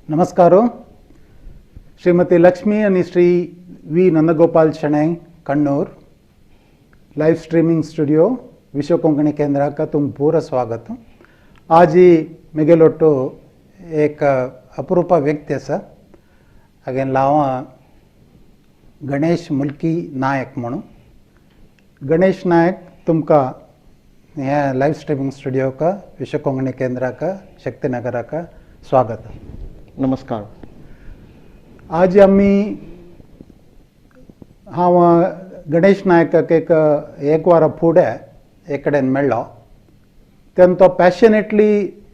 नमस्कार. श्रीमती लक्ष्मी आणि Shri V Nandagopal Shenoi, Kannur, live streaming studio विश्व कोंकणी केंद्राक तुम पूरा स्वागत. आजी मिगेलोट्टु एक अपुरूप व्यक्ती आसा. हागें नांव गणेश मुल्की नायक म्हणून. गणेश नायक, तुमकां ह्या लायव्ह स्ट्रिमींग स्टुडियोक, विश्व कोंकणी केंद्राक, शक्तीनगराक स्वागत. नमस्कार. आज आमी, हांव गणेश नायकाक एक एक वारा फुडें एक कडेन मेळ्ळो तेन्ना तो पॅशनेटली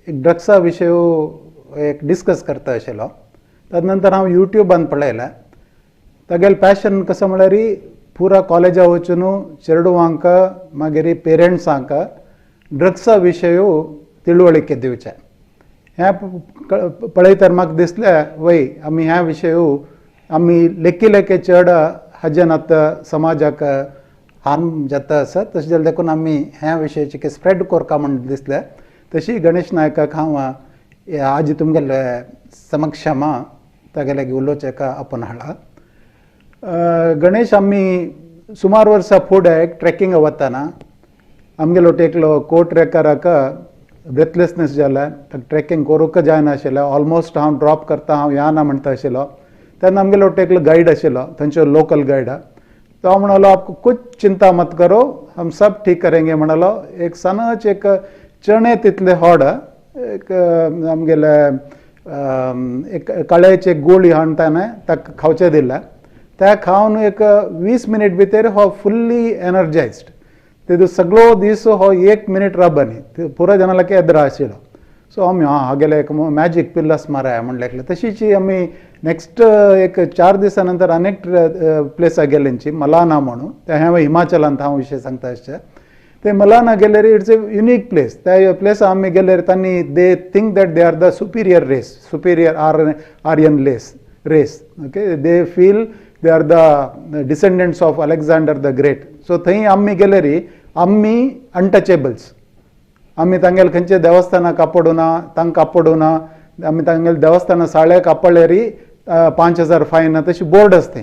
एक ड्रग्सा विशय एक डिस्कस करता आशिल्लो. तद नंतर हांव युट्यूबान पळयलें. तागेलें पॅशन कसो म्हळ्यार पुरा कॉलेजा वचून चेडवांक, मागीर पेरंट्सांक ड्रग्सा विशय तिळवळिके दिवचें. हें पळयतर म्हाका दिसलें, वय, आमी ह्या विशय आमी लेखी लेखे चड हाजेन आतां समाजाक हार्म जाता आसा. तशें जाल्यार देखून आमी ह्या विशयाचे स्प्रेड करका म्हण दिसलें. तशी गणेश नायकाक हांव आज तुमगेले समक्षमा तागेले उलोवचें आपोवन हाडला. गणेश, आमी सुमार वर्सां फुडें एक ट्रेकिंग वतना आमगेलो एकलो को ट्रेकराक ब्रेथलेसनेस जालें. ताका ट्रेकिंग करूंक जायनाशिल्लें. ऑलमोस्ट हांव ड्रॉप करता, हांव येना म्हणटा आशिल्लो. तेन्ना आमगेलो एकलो गायड आशिल्लो थंयचो, लोकल गायड. तो म्हणलो, "आपको कुछ चिंता मत करो, हम सब ठीक करेंगे" म्हणलो. एक सनच एक चणे तितले होड एक आमगेले एक कळ्याचे गोळी हाडटा, ताका खावचें दिलें. त्या खावन एक 20 मिनीट भितर हो फुल्ली एनर्जायज्ड. तेदू सगळो दीस हो एक मिनीट राबनी न्ही, पुरो जनालाक येद्रा आशिल्लो. सो आमी आं, हागेले एक मॅजीक पिल आस माराय म्हणलें. तशीच आमी नेक्स्ट एक 4 दिसां नंतर अनेक प्लेसाक गेलेंची, मलाना म्हणून. ते हांव हिमाचलांत हांव विशय सांगता अशें. ते मलाना गेल्यार it's a unique place. त्या प्लेस आमी गेल्यार तांणी, they think that they are the superior race, superior Aryan race, okay? They feel they are the descendants of Alexander the Great. So थंय आमी गेल्यार आमी अनटचेबल्स. आमी तांगेले खंयचे देवस्थानाक आपोडना, तांकां आपोडना. आमी तांगेले देवस्थाना साळ्याक आपडल्यार 5000 फायन, तशी बोर्ड आसता.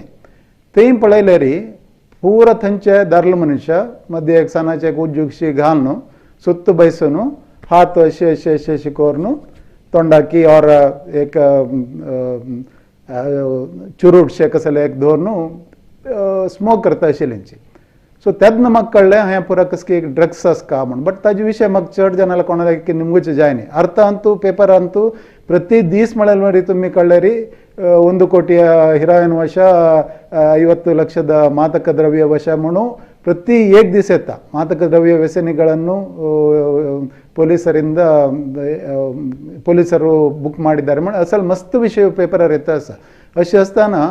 थंय पळयल्यार पुरा थंयचे दारले मनुष्य मध्य एक सणाचे एक उज्जुगशी घालून, सुत्त बैसून, हात अशे अशे अशे अशे करून, तोंडाकी और एक चुरूटशे कसले एक दवरून स्मोक करता आशिल्ल्यांची. सो तेन्ना म्हाका कळ्ळें, हें पुरा कसकी एक ड्रग्स आसका म्हूण. बट ताजे विशय म्हाका चड जाणां कोणाक निमगूचे जाय न्ही. अर्थांतू पेपरांतू प्रति दीस म्हळ्यार मरे तुमी कळ्ळेरी 1 ಕೋಟಿಯ ಹಿರಾಯಿನ್ ವಶ, 50 ಲಕ್ಷದ ಮಾದಕ ದ್ರವ್ಯ ವಶ म्हणून ಪ್ರತಿ ಏಕ್ ದಿವಸ ಎತ್ತ ಮಾದಕ ದ್ರವ್ಯ ವ್ಯಸನಿಗಳನ್ನು ಪೊಲೀಸರಿಂದ ಪೊಲೀಸರು ಬುಕ್ ಮಾಡಿದ್ದಾರೆ म्हण असल मस्त विशय पेपरार येता आसा. अशें आसतना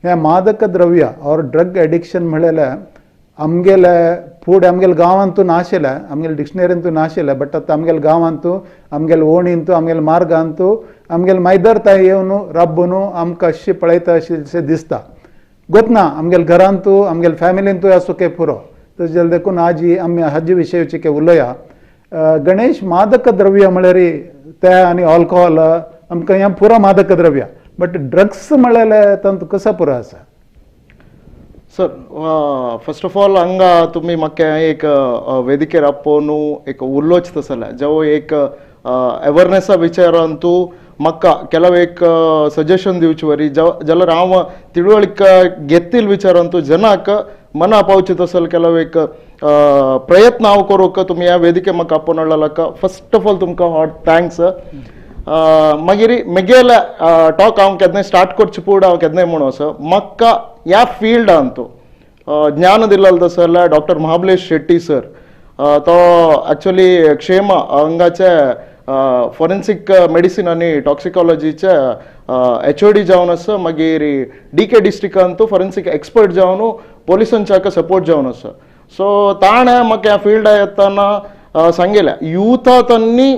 हें मादक द्रव्य ऑर ड्रग एडिक्शन म्हणलेलें आमगेले फूड आमगेले गांवांतू नाशिल्लें, आमगेले डिक्शनरींतू नाशिल्लें. बट आतां आमगेले गांवांतू, आमगेले ओणींतू, आमगेले मार्गांतू, आमगेले मायदर ताय येवन राब्बून आमकां अशी पळयता अशें दिसता. गोतना आमगेले घरांतू, आमगेले फॅमिलींतू आसूं पुरो. तशें जाल्यार देखून आज आमी हाजे विशयाचे उलोवया. गणेश, मादक द्रव्य म्हळ्यार ते आनी अल्कोहोल आमकां हें पुरो मादक द्रव्य, बट ड्रग्स म्हळ्यार तांतू कसो पुरो आसा? सर, फर्स्ट ऑफ ऑल हांगा तुमी म्हाका एक वेदिकेर आपोवन एक उलोवचें तसो जाल्यार जेवो एक अवेरनेसा विचारान तूं म्हाका ಕೆಲವು एक सजेशन दिवचे वरी जाल्यार हांव तिळवळीक घेतील विचारान तूं जनाक मना पावचे तसो ಕೆಲವು एक प्रयत्न हांव करूंक तुमी ह्या वेदिके म्हाका आपोवन हाडलेलाक फर्स्ट ऑफ ऑल तुमकां हॉट thanks. मागीर म्हगेले टॉक हांव केन्नाय स्टार्ट करचे फुडें हांव केन्नाय म्हणू आसा, म्हाका ह्या फिल्डान तूं ज्ञान दिलेलें तसो जाल्यार डॉक्टर महाबलेश शेट्टी सर. तो एक्चुअली क्षेम हांगाचे फॉरेन्सीक मेडिसीन आनी टॉक्सिकॉलॉजीचे एचओडी जावन आसा. मागीर डी के डिस्ट्रिक्टान तो फॉरेन्सीक एक्सपर्ट जावन पोलिसांच्या सपोर्ट जावन आसा. सो ताणें म्हाका ह्या फिल्डा येतना सांगिल्लें, युथा तांणी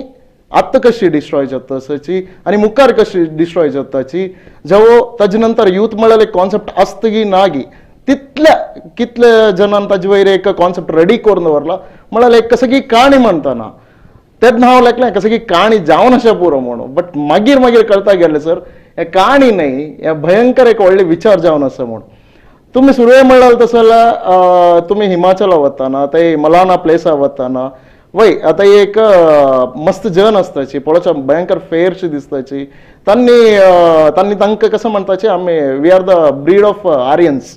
आत्तां कशी डिस्ट्रॉय जाता आसाची आनी मुखार कशी डिस्ट्रॉय जाताची. जेवो ताजे नंतर यूथ म्हळ्यार एक कॉन्सेप्ट आसता की ना गी, तितल्या कितले जणान ताजे वयर एक कॉन्सेप्ट रेडी करून दवरला म्हळ्यार एक कसं की काणी म्हणटाना तेन्ना हांव लेखलें कसं की काणी जावन अशें पुरो म्हणून. बट मागीर मागीर कळता गेलें सर. हे काणी न्हय, हे भयंकर एक व्हडले विचार जावन आसा म्हूण. तुमी सुरवे म्हणलाल तसो जाल्यार तुमी हिमाचला वताना, थंय मलाना प्लेसा वताना, वय आतां एक मस्त जन आसताची पळोवच्या भयंकर फेरशी दिसताची. तांणी तांणी तांकां कसं म्हणताची आमी we are the breed of Aryans.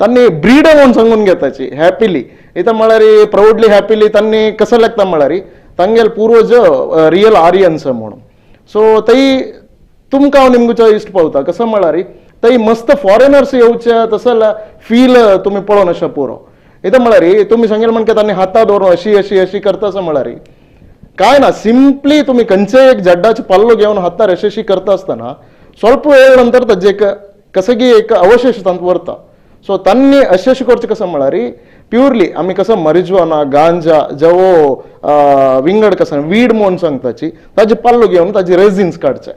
तांणी ब्रीड म्हणून सांगून घेताची हॅपिली. इथं म्हळ्यार प्राऊडली हॅपिली तांणी कसं लागता म्हळ्यार तांगेले पूर्वज रियल आर्यन्स म्हणून. सो थंय तुमकां हांव निमगुचो इश्ट पावता कसं म्हळ्यार थंय मस्त फॉरेनर्स येवचे तसं फील तुमी पळोवन अशें पुरो. इथं म्हळ्यार तुमी सांगेल म्हणटा तांणी हाता दवरून अशी अशी अशी करता असं म्हळ्यार काय ना, सिंपली तुमी खंयचेय एक जड्डाचे पल्लो घेवन हातार अशी अशी करता आसतना स्वल्प वेळ नंतर ताजे एक कसं की एक अवशेष तांत वरता. सो तांणी अशें अशें करचें कसं म्हळ्यार प्युरली आमी कसं मरिज्वाना गांजा जवो विंगड कसं वीड म्हणून सांगताची ताजे पल्लो घेवन ताजी रेझिन्स काडचे.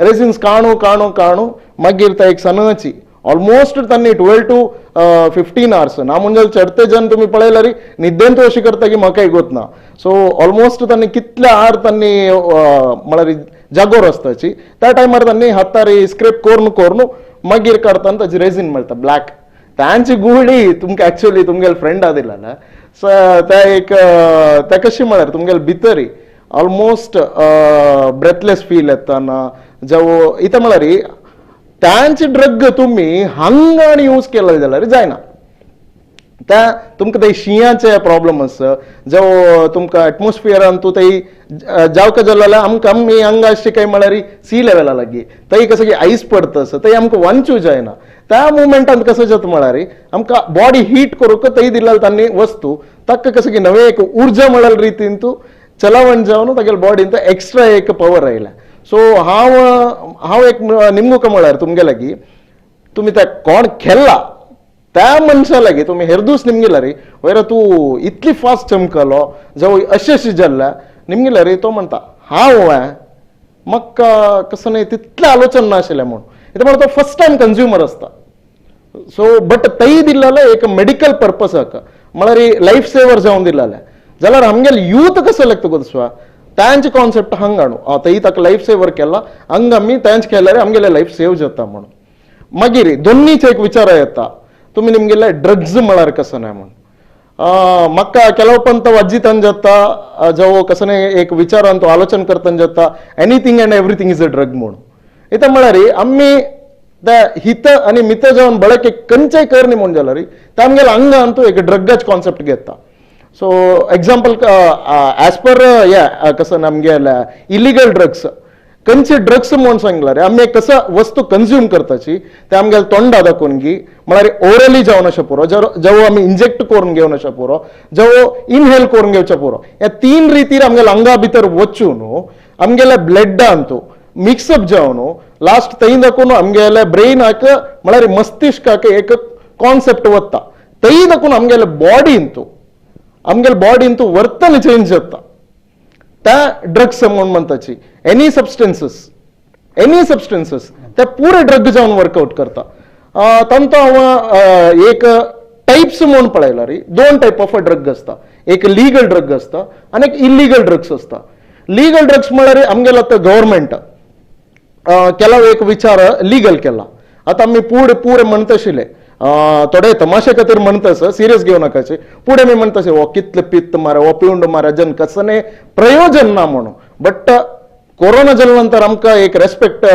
रेझिन्स काणू काणू काणू मागीर ता एक सणाची ऑलमोस्ट तांणी 12 to 15 hours ना म्हणजे चडते जन तुमी पळयल्यार निद्देंत अशी करता की म्हाका गोत ना. सो ऑलमोस्ट तांणी कितले आर तांणी म्हळ्यार जागोर आसताची त्या टायमार तांणी हातार स्क्रेप करून करून मागीर काडटा ताजी रेझीन मेळटा ब्लॅक. तांची गुळी तुमकां एक्चुअली तुमगेले फ्रेंडा दिला ना. सो त्या एक त्या कशी म्हळ्यार तुमगेले भितरी ऑलमोस्ट ब्रेथलेस फील येता ना जावं इथं म्हळ्यार तांचे ड्रग तुमी हांगा आनी यूज केले जाल्यार जायना. त्या तुमकां ते शिंयाचे प्रॉब्लम आसा जावं तुमकां एटमॉस्फियरान तूं थंय जावका जाल्यार आमकां आमी हांगा अशें काय म्हळ्यार सी लेवला लागीं थंय कसं की आयस पडता आसा थंय आमकां वांचू जायना. त्या मुमेंटान कसं जाता म्हळ्यार आमकां बॉडी हीट करूंक थंय दिल्या तांणी वस्तू ताका कसं की नवे एक उर्जा म्हळ्यार रितीन तूं चलावण जावन तागेले बॉडीन एक्स्ट्रा एक पवर आयल्या. सो हांव हांव एक निमगुका म्हळ्यार तुमगे लागीं तुमी त्या कोण खेळ्ळा त्या मनशा लागीं तुमी हेरदूस निमगिला रे वयर तूं इतली फास्ट चमकलो जावं अशें अशें जाल्ल्या निमगिला रे तो म्हणटा हांव म्हाका कसं न्हय तितलें आलोचन नाशिल्लें म्हूण. कित्याक म्हणटा तो फर्स्ट टायम कंज्युमर आसता. सो बट थंय दिल्लें एक मेडिकल पर्पसाक म्हळ्यार लायफ सेवर जावन दिल्लें जाल्यार आमगेले यूथ कसो लागता गोदस्वा तांचे कॉन्सेप्ट हांगा न्हू थंय ताका लायफ सेवर केला हांगा आमी तांचे केल्यार आमगेले लायफ सेव जाता म्हणून. मागीर दोन्नीचे एक विचार येता तुमी निमगेले ड्रग्स म्हळ्यार कसं न्हय म्हूण. म्हाका ಕೆಲವು पंत वज्जितान जाता जावं कसं न्हय एक विचारान तो आलोचन करतना जाता anything and everything is a drug म्हूण. इथं म्हळ्यार आमी त्या हित आनी मित जावन बळके खंयचेय कर न्ही म्हूण जाल्यार ते आमगेले आंगान तो एक ड्रगाच कॉन्सेप्ट घेता. सो एग्जाम्पल एज पर या कसं आमगेले इलिगल ड्रग्स खंयचे ड्रग्स म्हणून सांगल्यार आमी एक कसं वस्तू कंज्यूम करताची ते आमगेले तोंडा दाखोवन गी म्हळ्यार ओरली जावन अशें पुरो जावं आमी इंजेक्ट करून घेवन अशें पुरो जावं इनहेल करून घेवचें पुरो ह्या तीन रितीर आमगेले आंगा भितर वचून आमगेले ब्लडान तो मिक्सअप जावन लास्ट थंय दाखोवन आमगेले ब्रेनाक म्हळ्यार मस्तिष्काक एक कॉन्सेप्ट वता थंय दाखोवन आमगेले बॉडीन तो आमगेले बॉडीन तो वर्तन चेंज जाता. त्या ड्रग्स म्हणून म्हणताची एनी सबस्टन्सीस एनी सबस्टन्सीस ते पुरे ड्रग जावन वर्कआउट करता. तांचो हांव एक टायप्स म्हणून पळयला रे दोन टायप ऑफ ड्रग आसता, एक लिगल ड्रग आसता आनी एक इलिगल ड्रग्स आसता. लिगल ड्रग्स म्हळ्यार आमगेलो आतां गव्हर्मेंट केला एक विचार लिगल केला. आतां आमी पुरे पुरे म्हणटा आशिल्ले थोडे तमाशे खातीर म्हणटा आसा सिरियस घेवं नाकाचे पुढे मी म्हणटा हो कितले पित्त मारा हो पिवंड मारा जन कसं न्हय प्रयोजन ना म्हणून. बट कोरोना जाल्या नंतर आमकां एक रेस्पेक्ट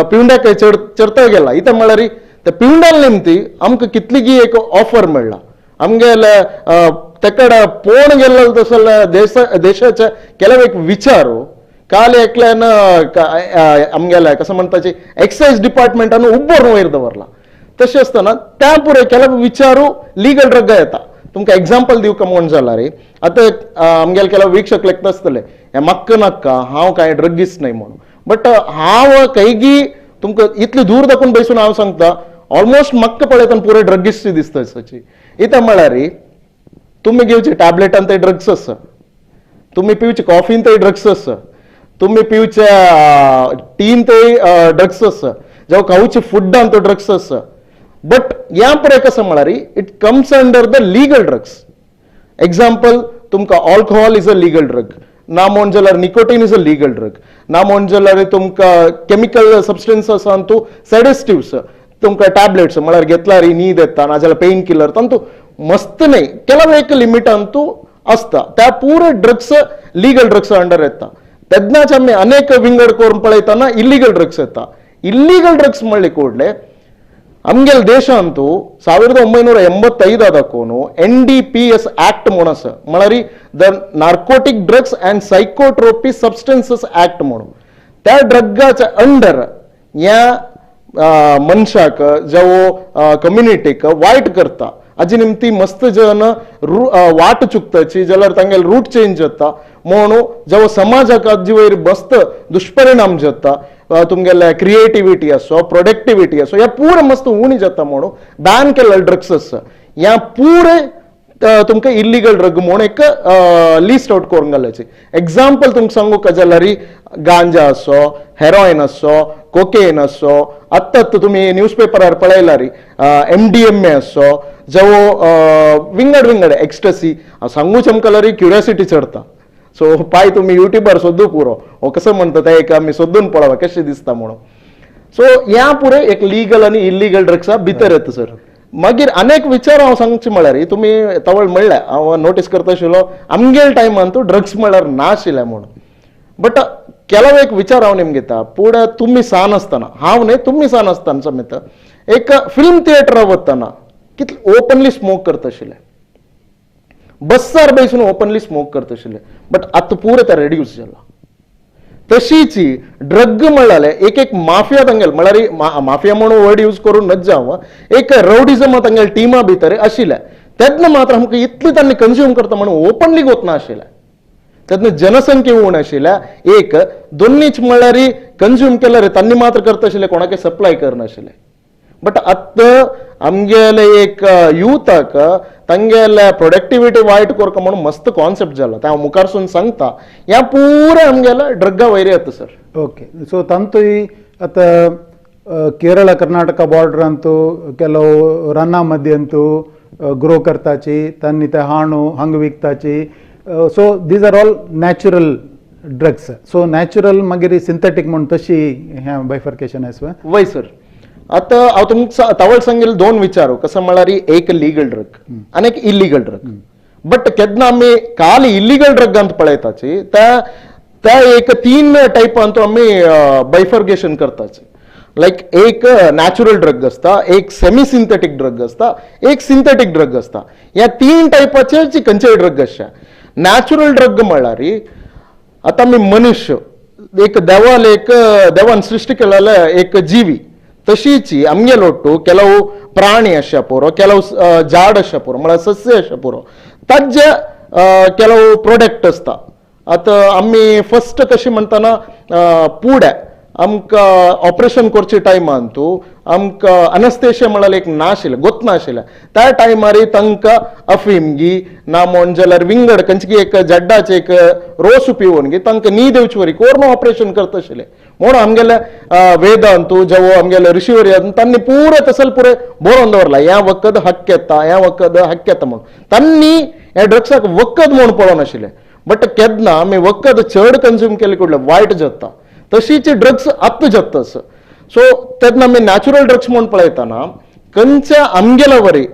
पिवंड्याक चड चडता गेला. इथं म्हळ्यार त्या पिवंड्या निमती आमकां कितलीगी एक ऑफर मेळ्ळा आमगेले तेकडे पोण गेल्लो तसो देशाचे केला एक विचार काल एकल्यान आमगेले कसं म्हणटाचे एक्सायज डिपार्टमेंटान उब्बर वयर दवरला. तशें आसतना त्या पुरे केला विचारू लिगल ड्रग येता. तुमकां एग्जाम्पल दिवका म्हूण जाल्यार आतां आमगेले केला वीक्षक लेखता आसतले हें म्हाका नाका हांव कांय ड्रगीस न्हय म्हणून. बट हांव खंयगी तुमकां इतले दूर दाखोवन बसून हांव सांगता ऑलमोस्ट म्हाका पळयतना पुरे ड्रगीस दिसता सची. इथं म्हळ्यार तुमी घेवचे टॅबलेटान ते ड्रग्स आसा, तुमी पिवचे कॉफीन ते ड्रग्स आसा, तुमी पिवचे टीन ते ड्रग्स आसा, जावं खावचे फुडान तो ड्रग्स आसा. बट ह्या पुरे कसं म्हळ्यार it comes under the legal drugs. Example तुमकां alcohol is a legal drug, ना म्हण जाल्यार nicotine is a legal drug. ना म्हण जाल्यार तुमकां केमिकल सबस्टन्स अंतू सेडेस्टिव्स तुमकां टॅबलेट्स म्हळ्यार घेतल्यार न्हीद येता नाजाल्यार पेन किलर तांतू मस्त न्हय ಕೆಲವು एक लिमिट अंतू आसता. त्या पुरे ड्रग्स लिगल ड्रग्स अंडर येता. तेन्नाच आमी अनेक विंगड करून पळयतना इल्लिगल ड्रग्स येता. इल्लिगल ड्रग्स म्हणले ಕೂಡಲೇ आमगेल ದೇಶಂತೂ 1985 ಆದಕ್ಕೂನು NDPS act म्हणस म्हळ्यार the narcotic drugs and psychotropic substances act म्हणून त्या ड्रगाच्या अंडर ह्या मनशाक जावं कम्युनिटीक वायट करता. हाजी निमती मस्त जन वाट चुकताची जाल्यार तांगेले रूट चेंज जाता म्हणून जावं समाजाक हाजे वयर मस्त दुष्परिणाम जाता. तुमगेले क्रिएटिविटी असो प्रोडक्टिविटी असो ह्या पुरे मस्त उणी जाता म्हणून बॅन केल्ले ड्रग्स आसा ह्या पुरे तुमकां इल्लिगल ड्रग म्हणून एक लिस्ट आउट करून घालायची. एग्जाम्पल तुमकां सांगू का जाल्यार गांजा असो, हेरॉइन असो, कोकेन असो, आत्तां आत्तां तुमी न्यूज पेपरार पळयल्यार MDMA असो, जावं विंगड विंगड एक्स्टसी सांगूच आमकां जाल्यार क्युरियोसिटी चडता. सो पाय तुमी युट्यूबार सोदू पुरो हो कसं म्हणटा ते एक आमी सोदून पळोवया कशें दिसता म्हणून. सो ह्या पुरे एक लिगल आनी इल्लिगल ड्रग्सा भितर येता सर. मागीर अनेक विचार हांव सांगचे म्हळ्यार तुमी तवळ म्हणल्या हांव नोटीस करता आशिल्लो आमगेल टायमान तूं ड्रग्स म्हळ्यार नाशिल्लें म्हणून. बट ಕೆಲವು एक विचार हांव निमगिता घेता पूण तुमी सान आसतना हांव न्हय तुमी सान आसतना समेत एक फिल्म थिएटरा वतना कितले ओपनली स्मोक करता आशिल्ले, बस्सार बैसून ओपनली स्मोक करता आशिल्ले. बट आतां पुरे ते रेड्यूस जाला. तशीच ड्रग म्हळ्यार एक एक माफिया तांगेल म्हळ्यार माफिया म्हणून वर्ड यूज करून नज जावं एक रवडिजम तांगेल टिमा भितर आशिल्लें तेन्ना मात्र आमकां इतली तांणी कंज्यूम करता म्हणून ओपनली गोतना आशिल्लें. तेन्ना जनसंख्या उण आशिल्ल्या एक दोन्हीच म्हळ्यार कंज्यूम केल्यार तांणी मात्र करता आशिल्ले कोणाकय सप्लाय करनाशिल्ले. बट आतां आमगेले एक युथाक तांगेले प्रोडक्टिविटी वायट करका म्हणून मस्त कॉन्सेप्ट जाला ते हांव मुखारसून सांगता. ह्या पुरे आमगेले ड्रग्गा वयर येता सर. ओके, ಸೊ ತಂತು आतां केरळ कर्नाटक बॉर्डर अंतू ಕೆಲವು ರನ್ನ ಮಧ್ಯೆ ಅಂತೂ ಗ್ರೋ करताची तांणी ते हाणू हांगा विकताची. So these are all natural drugs. So natural मागीर सिंथेटीक म्हूण तशी हें बायफर्केशन आसा. वय सर. आतां हांव तुमकां तवळ सांगेल दोन विचार कसं म्हळ्यार एक लिगल ड्रग आनी एक इल्लिगल ड्रग. बट केन्ना आमी काल इल्लिगल ड्रग अंत पळयताची त्या त्या एक तीन टायप अंतू आमी बायफर्गेशन करताची. लायक एक नॅचरल ड्रग आसता, एक सेमी सिंथेटीक ड्रग आसता, एक सिंथेटीक ड्रग आसता. ह्या तीन टायपाचे खंयचेय ड्रग आसता. नॅचरल ड्रग म्हळ्यार आतां आमी मनुष्य एक देवाल एक देवान सृश्टी केलेले एक जीवी तशीच आमगेल ಒಟ್ಟು ಕೆಲವು ಪ್ರಾಣಿ ಅಶ್ಯ ಪೂರೋ ಕೆಲವು झाड ಅಶ್ಯ ಪೂರೋ म्हळ्यार सस्य ಅಶ್ಯ ಪೂರೋ ताजे ಕೆಲವು प्रोडक्ट आसता. आतां आमी फर्स्ट कशी म्हणटना पुड्या आमकां ऑपरेशन करचे टायमान तूं आमकां अनस्थेशिया म्हळ्यार एक नाशिल्लें गोत नाशिल्लें त्या टायमार तांकां अफीम गी ना म्हण जाल्यार विंगड खंयची एक जड्डाचे एक रोस पिवन गी तांकां न्हीद येवचे वरी कोर्ण ऑपरेशन करता आशिल्लें. म्हणून आमगेले वेदांतू जेवो आमगेले ऋषीवरी तांणी पुरे तसल पुरे बरोवन दवरला ह्या वखद हक्क येता ह्या वखद हक्क येता म्हणून. तांणी ह्या ड्रग्साक वखद म्हणून पळोवन आशिल्लें. बट केन्ना आमी वखद चड कंज्यूम केले कुडले वायट जाता तशीच ड्रग्स आत्त जाता. सो तेन्ना आमी नॅचरल ड्रग्स म्हणून पळयतना खंयच्या आमगेल्या वरी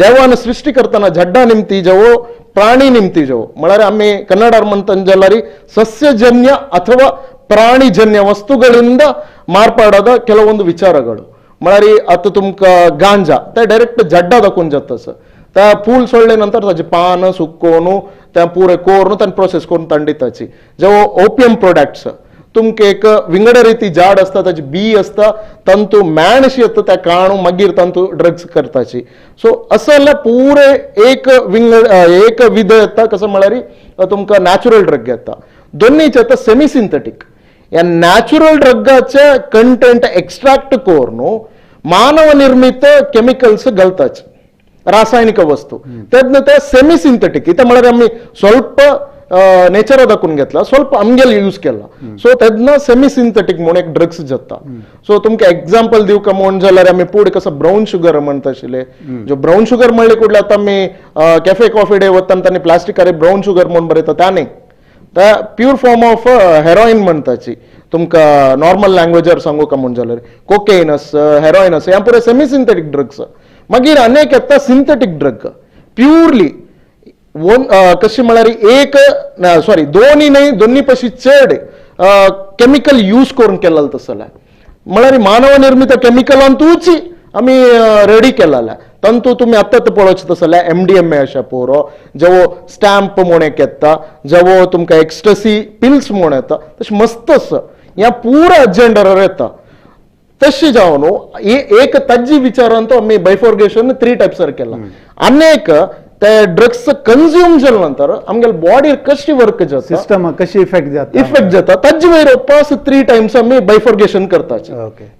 देवान सृश्टी करतना झड्डा निमती जेवो प्राणी निमती जेवो म्हळ्यार आमी कन्नडार म्हणटा जाल्यार ಸಸ್ಯಜನ್ಯ ಅಥವಾ ಪ್ರಾಣಿಜನ್ಯ ವಸ್ತುಗಳಿಂದ ಮಾರ್ಪಾಡಾದ ಕೆಲವೊಂದು ವಿಚಾರಗಳು म्हळ्यार आतां तुमकां गांजा ते डायरेक्ट जड्डा दाखोवन जाता सर. त्या फूल सोडले नंतर ताजे पान सुकोवन त्या पुरे कोरून तांणी प्रोसेस करून तांणी जेवो ओपियम प्रोडक्ट्स तुमकां एक विंगड रिती झाड आसता ताजी बी आसता तांतू मॅणशी येता त्या काणू मागीर तांतू ड्रग्स करताची. सो असं जाल्यार पुरे एक विंगड एक विध येता कसं म्हळ्यार तुमकां नॅचरल ड्रग येता. दोन्हीच येता सेमी सिंथेटीक. ह्या नॅचरल ड्रगाचे कंटेंट एक्स्ट्रॅक्ट करून मानव निर्मित केमिकल्स घालताचे रासायनिक वस्तू तेन्ना ते सेमी सिंथेटीक. इथं म्हळ्यार आमी ಸ್ವಲ್ಪ नेचर दाखोवन घेतला ಸ್ವಲ್ಪ आमगेले यूज केला. सो तेन्ना सेमी सिंथेटीक म्हणून एक ड्रग्स जाता. सो तुमकां एग्जाम्पल दिवका म्हूण जाल्यार आमी पुढे कसं ब्राऊन शुगर म्हणटा आशिल्ले. जो ब्राऊन शुगर म्हणले कुडले आतां आमी कॅफे कॉफी डे वतना तांणी प्लास्टिकार ब्राऊन शुगर म्हणून बरयता त्या न्ही. त्या प्यूर फॉर्म ऑफ हेरोइन म्हणताची तुमकां नॉर्मल लँग्वेजार सांगू का म्हूण जाल्यार कोकेन आस, हेरोइन आस, ह्या पुरे सेमी सिंथेटीक ड्रग्स. मागीर अनेक येता सिंथेटीक ड्रग प्युरली वन कशी म्हळ्यार एक सॉरी दोन्ही न्हय दोन्ही पशी चड केमिकल यूज करून केलेलं तसं म्हळ्यार मानव निर्मित केमिकलांतूच आमी रेडी केलेला. तंतू तुमी आत्तां पळोवचें तसं जाल्यार MDMA अशें पोरो जेवो स्टॅम्प म्हूण एक येता, जेवो तुमकां एक्स्टसी पिल्स म्हूण येता, तशें मस्त आसा ह्या पुरा अजेंडर येता. तशें जावन एक ताजी विचारान तो आमी बायफोर्गेशन 3 टायप्सार केला. अनेक ते ड्रग्स कन्ज्यूम जाले नंतर आमगेले बॉडीर कशी वर्क जाता, सिस्टम कशी इफेक्ट जाता, इफेक्ट जाता ताजे वयर पास 3 टायम्स आमी बायफोर्गेशन करताचे. ओके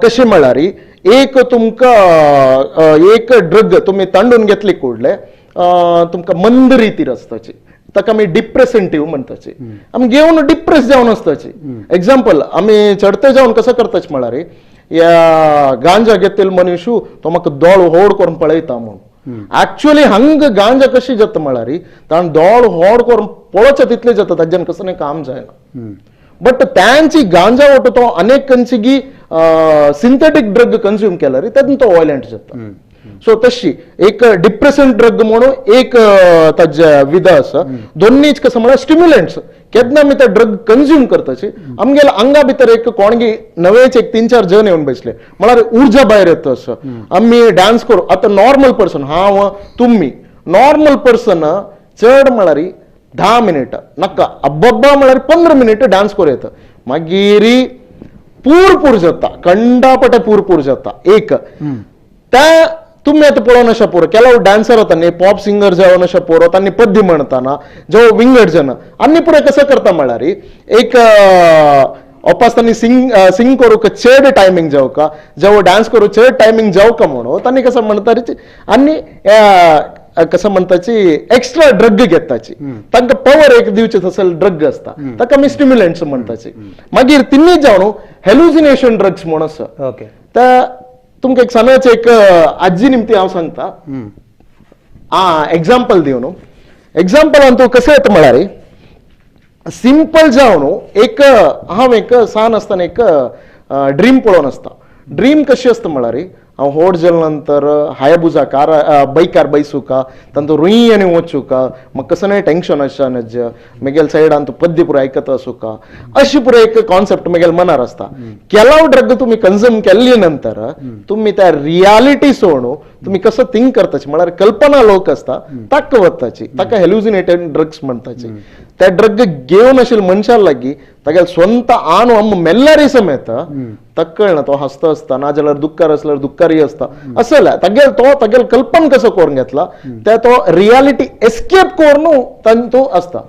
कशें म्हळ्यार एक तुमकां एक ड्रग तुमी तांडून घेतली कुडले तुमकां मंद रितीर आसताची, ताका आमी डिप्रेसेंटीव म्हणटाची. आमी घेवन डिप्रेस जावन आसताची. एग्जाम्पल आमी चडते जावन कसो करताची म्हळ्यार ह्या गांजा घेतलेलो मनीस तो म्हाका दोळ होड करून पळयता म्हूण. ऍक्च्युअली हंग गांजा कशी जाता म्हळ्यार ताण दोळ होड करून पळोवच्या तितले जाता, ताज्यान कसं काम जायना. बट त्यांची गांजा वट तो अनेक कंचिगी सिंथेटीक ड्रग कन्ज्यूम केल्यार तातूंत तो वॉयलंट जाता. सो तशी एक डिप्रेसंट ड्रग म्हणून एक ताजे विध आसा. दोन्हीच कसं म्हळ्यार स्टिम्युलंट्स केन्ना आमी ते ड्रग कन्ज्यूम करताची आमगेल्या आंगा भितर एक कोणगी नवेच एक 3-4 जण येवन बसले म्हळ्यार उर्जा भायर येता असो. आमी डान्स करू आतां नॉर्मल पर्सन हांव तुमी नॉर्मल पर्सन चड म्हळ्यार 10 मिनिट नाका अब्बब्बा म्हळ्यार 15 मिनिट डान्स करूं येता, मागीर पूर पूर जाता, कंडापटे पूर पूर जाता. एक त्या तुमी आतां पळोवन अशें पुरो केलो डान्सर वता न्ही, पॉप सिंगर जावन अशें पुरो तांणी पद्य म्हणटाना जो विंगड जन आनी पुरो कसो करता म्हळ्यार एक ओपास तांणी सिंग सिंग करूंक चड टायमींग जावका, जेवो डान्स करूंक चड टायमींग जावका म्हणून तांणी कसं म्हणटा आनी कसं म्हणटाची एक्स्ट्रा ड्रग घेताची, तांकां पवर एक दिवचे तसले ड्रग आसता ताका आमी स्टिम्युलंट्स म्हणटाची. मागीर तिन्ही जावन हेलुसिनेशन ड्रग्स म्हूण आसा. ओके त्या तुमकां एक सणाचे एक आजी निमती हांव सांगता एग्जाम्पल दिवन. एग्जाम्पलान तूं कशें येता म्हळ्यार सिंपल जावन एक हांव एक सान आसतना एक ड्रीम पळोवन आसता. ड्रीम कशी आसता म्हळ्यार हांव होड जाले नंतर हायाबुजा कार बायकार बैसूका तांतू रुई आनी वचूका म्हाका कसं नाही टेन्शन आसा नज मेगेल सायडान तूं पद्य पुरो आयकता आसूका अशी पुरो एक कॉन्सेप्ट मेगेल मनार आसता. केलाव ड्रग तुमी कन्ज्यूम केल्ले नंतर तुमी त्या रियालिटी सोडून तुमी कसो थिंक करताची म्हळ्यार कल्पना लोक आसता ताका वताची, ताका हेल्युजिनेटेड ड्रग्स म्हणटाची. त्या ड्रग घेवन आशिल्ल्या मनशा लागीं तागेले स्वंत आन आम मेल्ल्यारी समेत ताका कळना तो हांसता आसता नाजाल्यार दुख्खार आसल्यार दुख्खारी आसता असं जाल्यार तागेल तो तागेल कल्पना कसो करून घेतला त्या तो रियालिटी एस्केप करून तांतू आसता.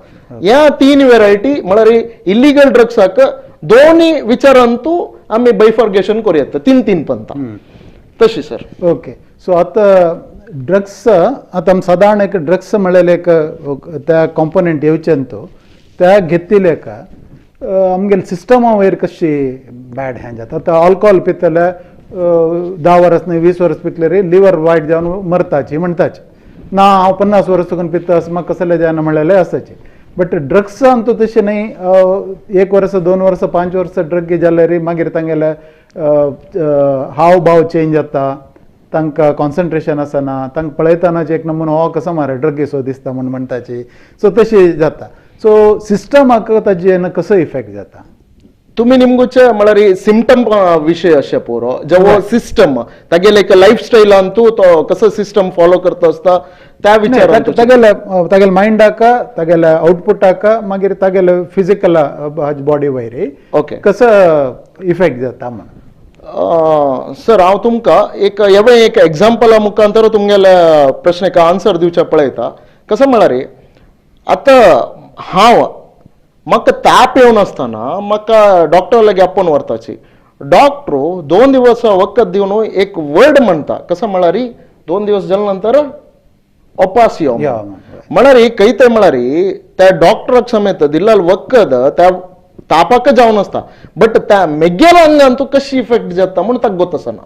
ह्या 3 वेरायटी म्हळ्यार इलिगल ड्रग्साक दोन्ही विचारांतू आमी बायफर्गेशन करूं येता 3-3 पंथा तशी सर. ओके सो आतां ड्रग्स आतां आमी सादारण एक ड्रग्स म्हळ्यार एक त्या कॉम्पोनंट येवचे न्हू त्या घेतिल्ले का आमगेले सिस्टमा वयर कशी बॅड हँड जाता. आतां अल्कोहोल पितले 10 वर्स न्हय 20 वर्स पितले लिवर वायट जावन मरताची म्हणटाची ना हांव 50 वर्स करून पिता अशें म्हाका कसलें जायना म्हणलेलें आसाचे. बट ड्रग्सान तूं तशें न्हय, 1 वर्स 2 वर्स 5 वर्स ड्रग जाल्यार मागीर तांगेले हाव भाव चेंज जाता, तांकां कॉन्सन्ट्रेशन आसना, तांकां पळयतनाच एक नमुनो हो कसो मारे ड्रग सो दिसता म्हूण म्हणटाची. सो तशें जाता. सो सिस्टमाक ताजे कसो इफेक्ट जाता तुमी निमगोचे म्हळ्यार सिमटम विशय अशें पुरो जेवो सिस्टम तागेले एक लायफ स्टायलान तूं तो कसो सिस्टम फॉलो करता आसता त्या विचारान तागेले तागेले मायंडाक तागेले आउटपुटाक मागीर तागेले फिजिकल बॉडी वयर ओके कसो इफेक्ट जाता म्हण. सर हांव तुमकां एक हेवूय एक एग्जाम्पला मुखांतर तुमगेल्या प्रश्नाक आन्सर दिवचें पळयता. कसो म्हळ्यार आतां हांव म्हाका ताप येवन आसतना म्हाका डॉक्टर लागीं आपोवन व्हरताची, डॉक्टर 2 दिवस वखद दिवन एक वर्ड म्हणटा कसो म्हळ्यार 2 दिवस जाले नंतर ओपास यो म्हळ्यार खंय म्हळ्यार त्या डॉक्टराक समेत दिल्लें वखद त्या तापाक जावन आसता बट त्या मेगेल्या अंगान तूं कशी इफेक्ट जाता म्हूण ताका गोत आसना,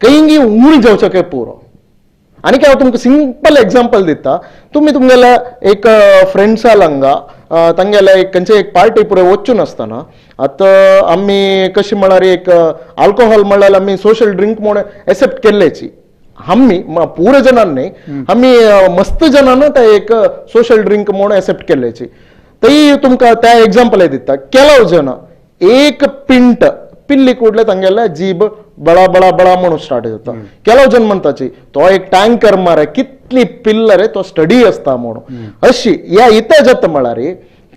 खंय उणी जावचें काय पुरो. आनी हांव तुमकां सिंपल एग्जाम्पल दिता, तुमी तुमगेल्या एक फ्रेंड्सा हांगा तांगेले एक खंयचे एक पार्टी पुरे वचून आसतना आतां आमी कशी म्हळ्यार एक अल्कोहोल म्हळ्यार आमी सोशल ड्रिंक म्हणून एक्सेप्ट केल्ल्याची आमी पुरे जणांनी न्ही, आमी मस्त जणांना ते एक सोशल ड्रिंक म्हणून एक्सेप्ट केल्ल्याची. तरी तुमकां त्या एग्जाम्पल दिता, केलाव जण एक पिंट पिल्ली कुडले तांगेले जीब बळा बळा बळा म्हणून स्टार्ट जाता. केलाव जण म्हणताची तो एक टँकर मारे कितली पिल्ल रे तो स्टडी आसता म्हणून. अशी ह्या इतें जाता म्हळ्यार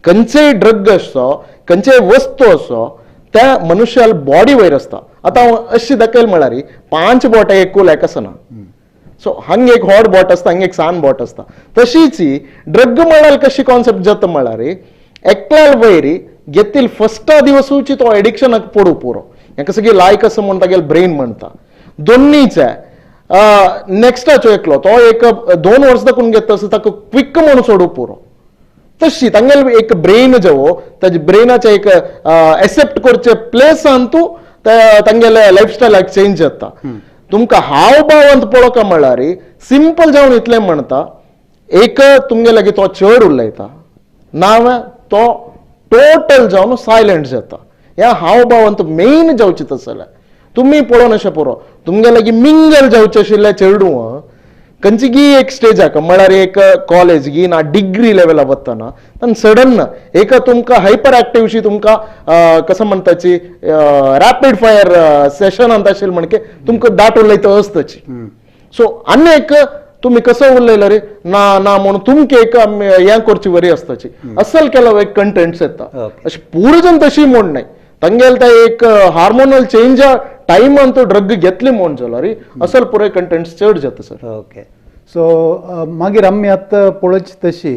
खंयचेय ड्रग आसो खंयचेय वस्तू आसो त्या मनुष्याल बॉडी वयर आसता. आतां हांव अशी दाखयल म्हळ्यार 5 बोटां एक कुल्याक आसना, सो हांग एक हॉट बोट आसता हांग एक सान बोट आसता. तशीच ड्रग म्हळ्यार कशी कॉन्सेप्ट जाता म्हळ्यार एकल्याल वयर घेतील फस्टा दिवसूची तो एडिक्शनाक पडू पुरो, हेका सगळी लायक आसा म्हूण तागेले ब्रेन म्हणटा. दोन्नीचे नेक्स्टाचो एकलो तो एक 2 वर्सां दाखून घेता आसता ताका क्विक म्हणून सोडू पुरो. तशी तांगेले एक ब्रेन जेवो ताजे ब्रेनाचे एक एक्सेप्ट करचे प्लेसान तूं तांगेले लायफस्टायलाक चेंज जाता. तुमकां हाव भावांत पळोवका म्हळ्यार सिंपल जावन इतलें म्हणटा, एक तुमगे लागीं तो चड उलयता ना तो टोटल जावन सायलंट जाता. ह्या हाव भावांत मेन जावचें तशें जाल्यार तुमी पळोवन अशें पुरो तुमगे लागीं मिंगल जावचें आशिल्लें चेडूं खंयची एक स्टेजाक म्हळ्यार एक कॉलेज गी ना डिग्री लेवला वतना आनी सडन एक तुमकां हायपर एक्टिवशी तुमकां कसं म्हणटाची रॅपीड फायर सेशनांत आशिल्लें म्हणके तुमकां दाट उलयता आसताची. सो आनी एक तुमी कसो उलयला रे ना ना म्हणून तुमकां एक हें करची बरी आसताची असल केलो एक कंटेंट्स येता. अशें पुरो जण तशी म्हूण न्हय, तांगेले ते एक हार्मोनल चेंज टायमान तो ड्रग घेतली म्हूण जाल्यार असल पुराय कंटेंट्स चड जाता सर. ओके, सो मागीर आमी आतां पळोवची तशी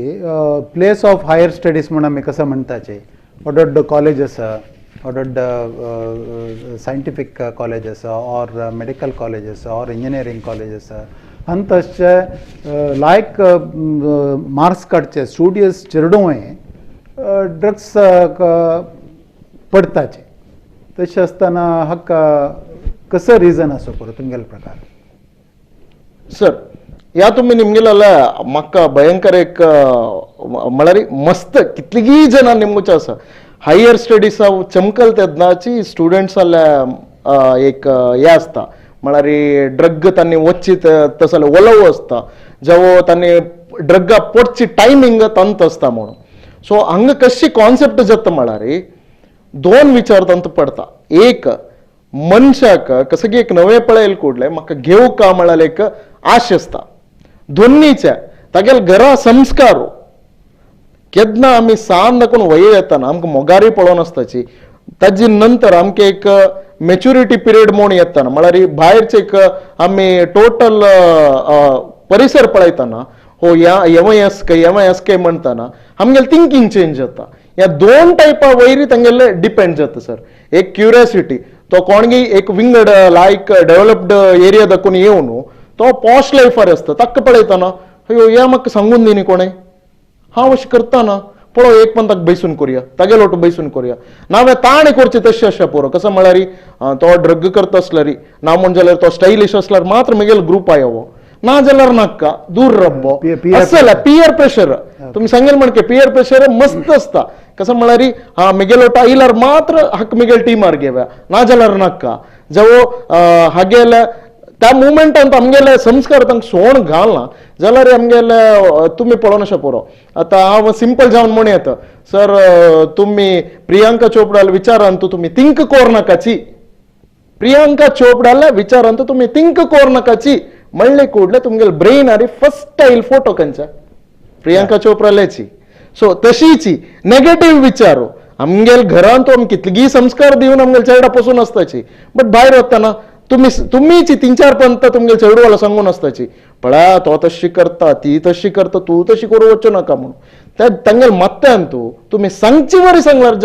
प्लेस ऑफ हायर स्टडीज म्हूण आमी कसं म्हणटाचे, व्हड कॉलेज आसा, व्हड सायंटिफीक कॉलेज आसा ऑर मेडिकल कॉलेज आसा ऑर इंजिनियरींग कॉलेज आसा, आनी तशे लायक मार्क्स काडचे स्टुडियस चेडूंय ड्रग्स पडटाचे. तशें आसतना हाका कसो रिजन आसा पळय तुमगेले प्रकार? सर ह्या तुमी निमगेले म्हाका भयंकर एक म्हळ्यार मस्त कितलीगी जाणां निमगुचें आसा. हायर स्टडीज चमकल तेन्नाची स्टुडंट्साल्या एक हें आसता म्हळ्यार ड्रग तांणी वच्ची तसो ओलोव आसता, जेवो तांणी ड्रगा पडची टायमींग तंत आसता म्हणून. सो हांगा कशी कॉन्सेप्ट जाता म्हळ्यार 2 विचार तांकां पडटा. एक मनशाक कसं की एक नवें पळयल कुडलें म्हाका घेवं का म्हळ्यार एक आश आसता. दोन्नीचे तागेले घरा संस्कार केन्ना आमी सान दाखोवन वयर येताना आमकां मोगारी पळोवन आसताची, ताजी नंतर आमकां एक मेच्युरिटी पिरियड म्हूण येताना म्हळ्यार भायरचे एक आमी टोटल परिसर पळयताना हो ह्या येवय आसके येवय आसके म्हणटाना आमगेले थिंकींग चेंज जाता. ह्या 2 टायपा वयर तांगेले डिपेंड जाता सर. एक क्युरियोसिटी, तो कोणगी एक विंगड लायक डेव्हलप्ड एरिया दाखोवन येवन तो पॉश लायफार आसता, ताका पळयताना अयो ह्या म्हाका सांगून दी कोणें हांव अशें करताना पळोव एक पण ताका बैसून करुया तागेलो लोट बैसून करुया ना ताणें करचें तशें अशें पुरो. कसो म्हळ्यार तो ड्रग करता आसल्यार ना म्हण जाल्यार तो स्टायलिश आसल्यार मात्र म्हगेलो ग्रुप आयो ना जाल्यार नाका दूर रब्बो असल पियर प्रेशर. तुमी सांगेल म्हणके पियर प्रेशर मस्त आसता. कसं म्हळ्यार हा म्हगेलो आयल्यार मात्र हाका म्हगेले टिमार घेवया ना जाल्यार नाका. जेवो हागेले त्या मुवमेंटान आमगेले संस्कार तांकां सोण घालना जाल्यार आमगेले तुमी पळोवन अशें पुरो. आतां हांव सिंपल जावन म्हण येता सर तुमी प्रियांका चोपडाल विचारान तुमी थिंक कोर नाकाची, प्रियांका चोपडाल विचारान तुमी थिंक कोर नाकाची म्हणले कुडले तुमगेले ब्रेन आनी फर्स्ट आयल फोटो खंयच्या प्रियांका चोपडाल्याची. सो तशीची नेगेटीव विचार आमगेले घरांत आमी कितलीगी संस्कार दिवन आमगेले चेडा पसून आसताची, बट भायर वतना तुमी तुमीची 3-4 पंत तुमगेले चेडवाला सांगून आसताची पळया तो तशी करता ती तशी करता तूं तशी करूं वचूं नाका म्हणून. त्या तांगेले मत्त्यान तूं तुमी सांगची वरी सांगल्यार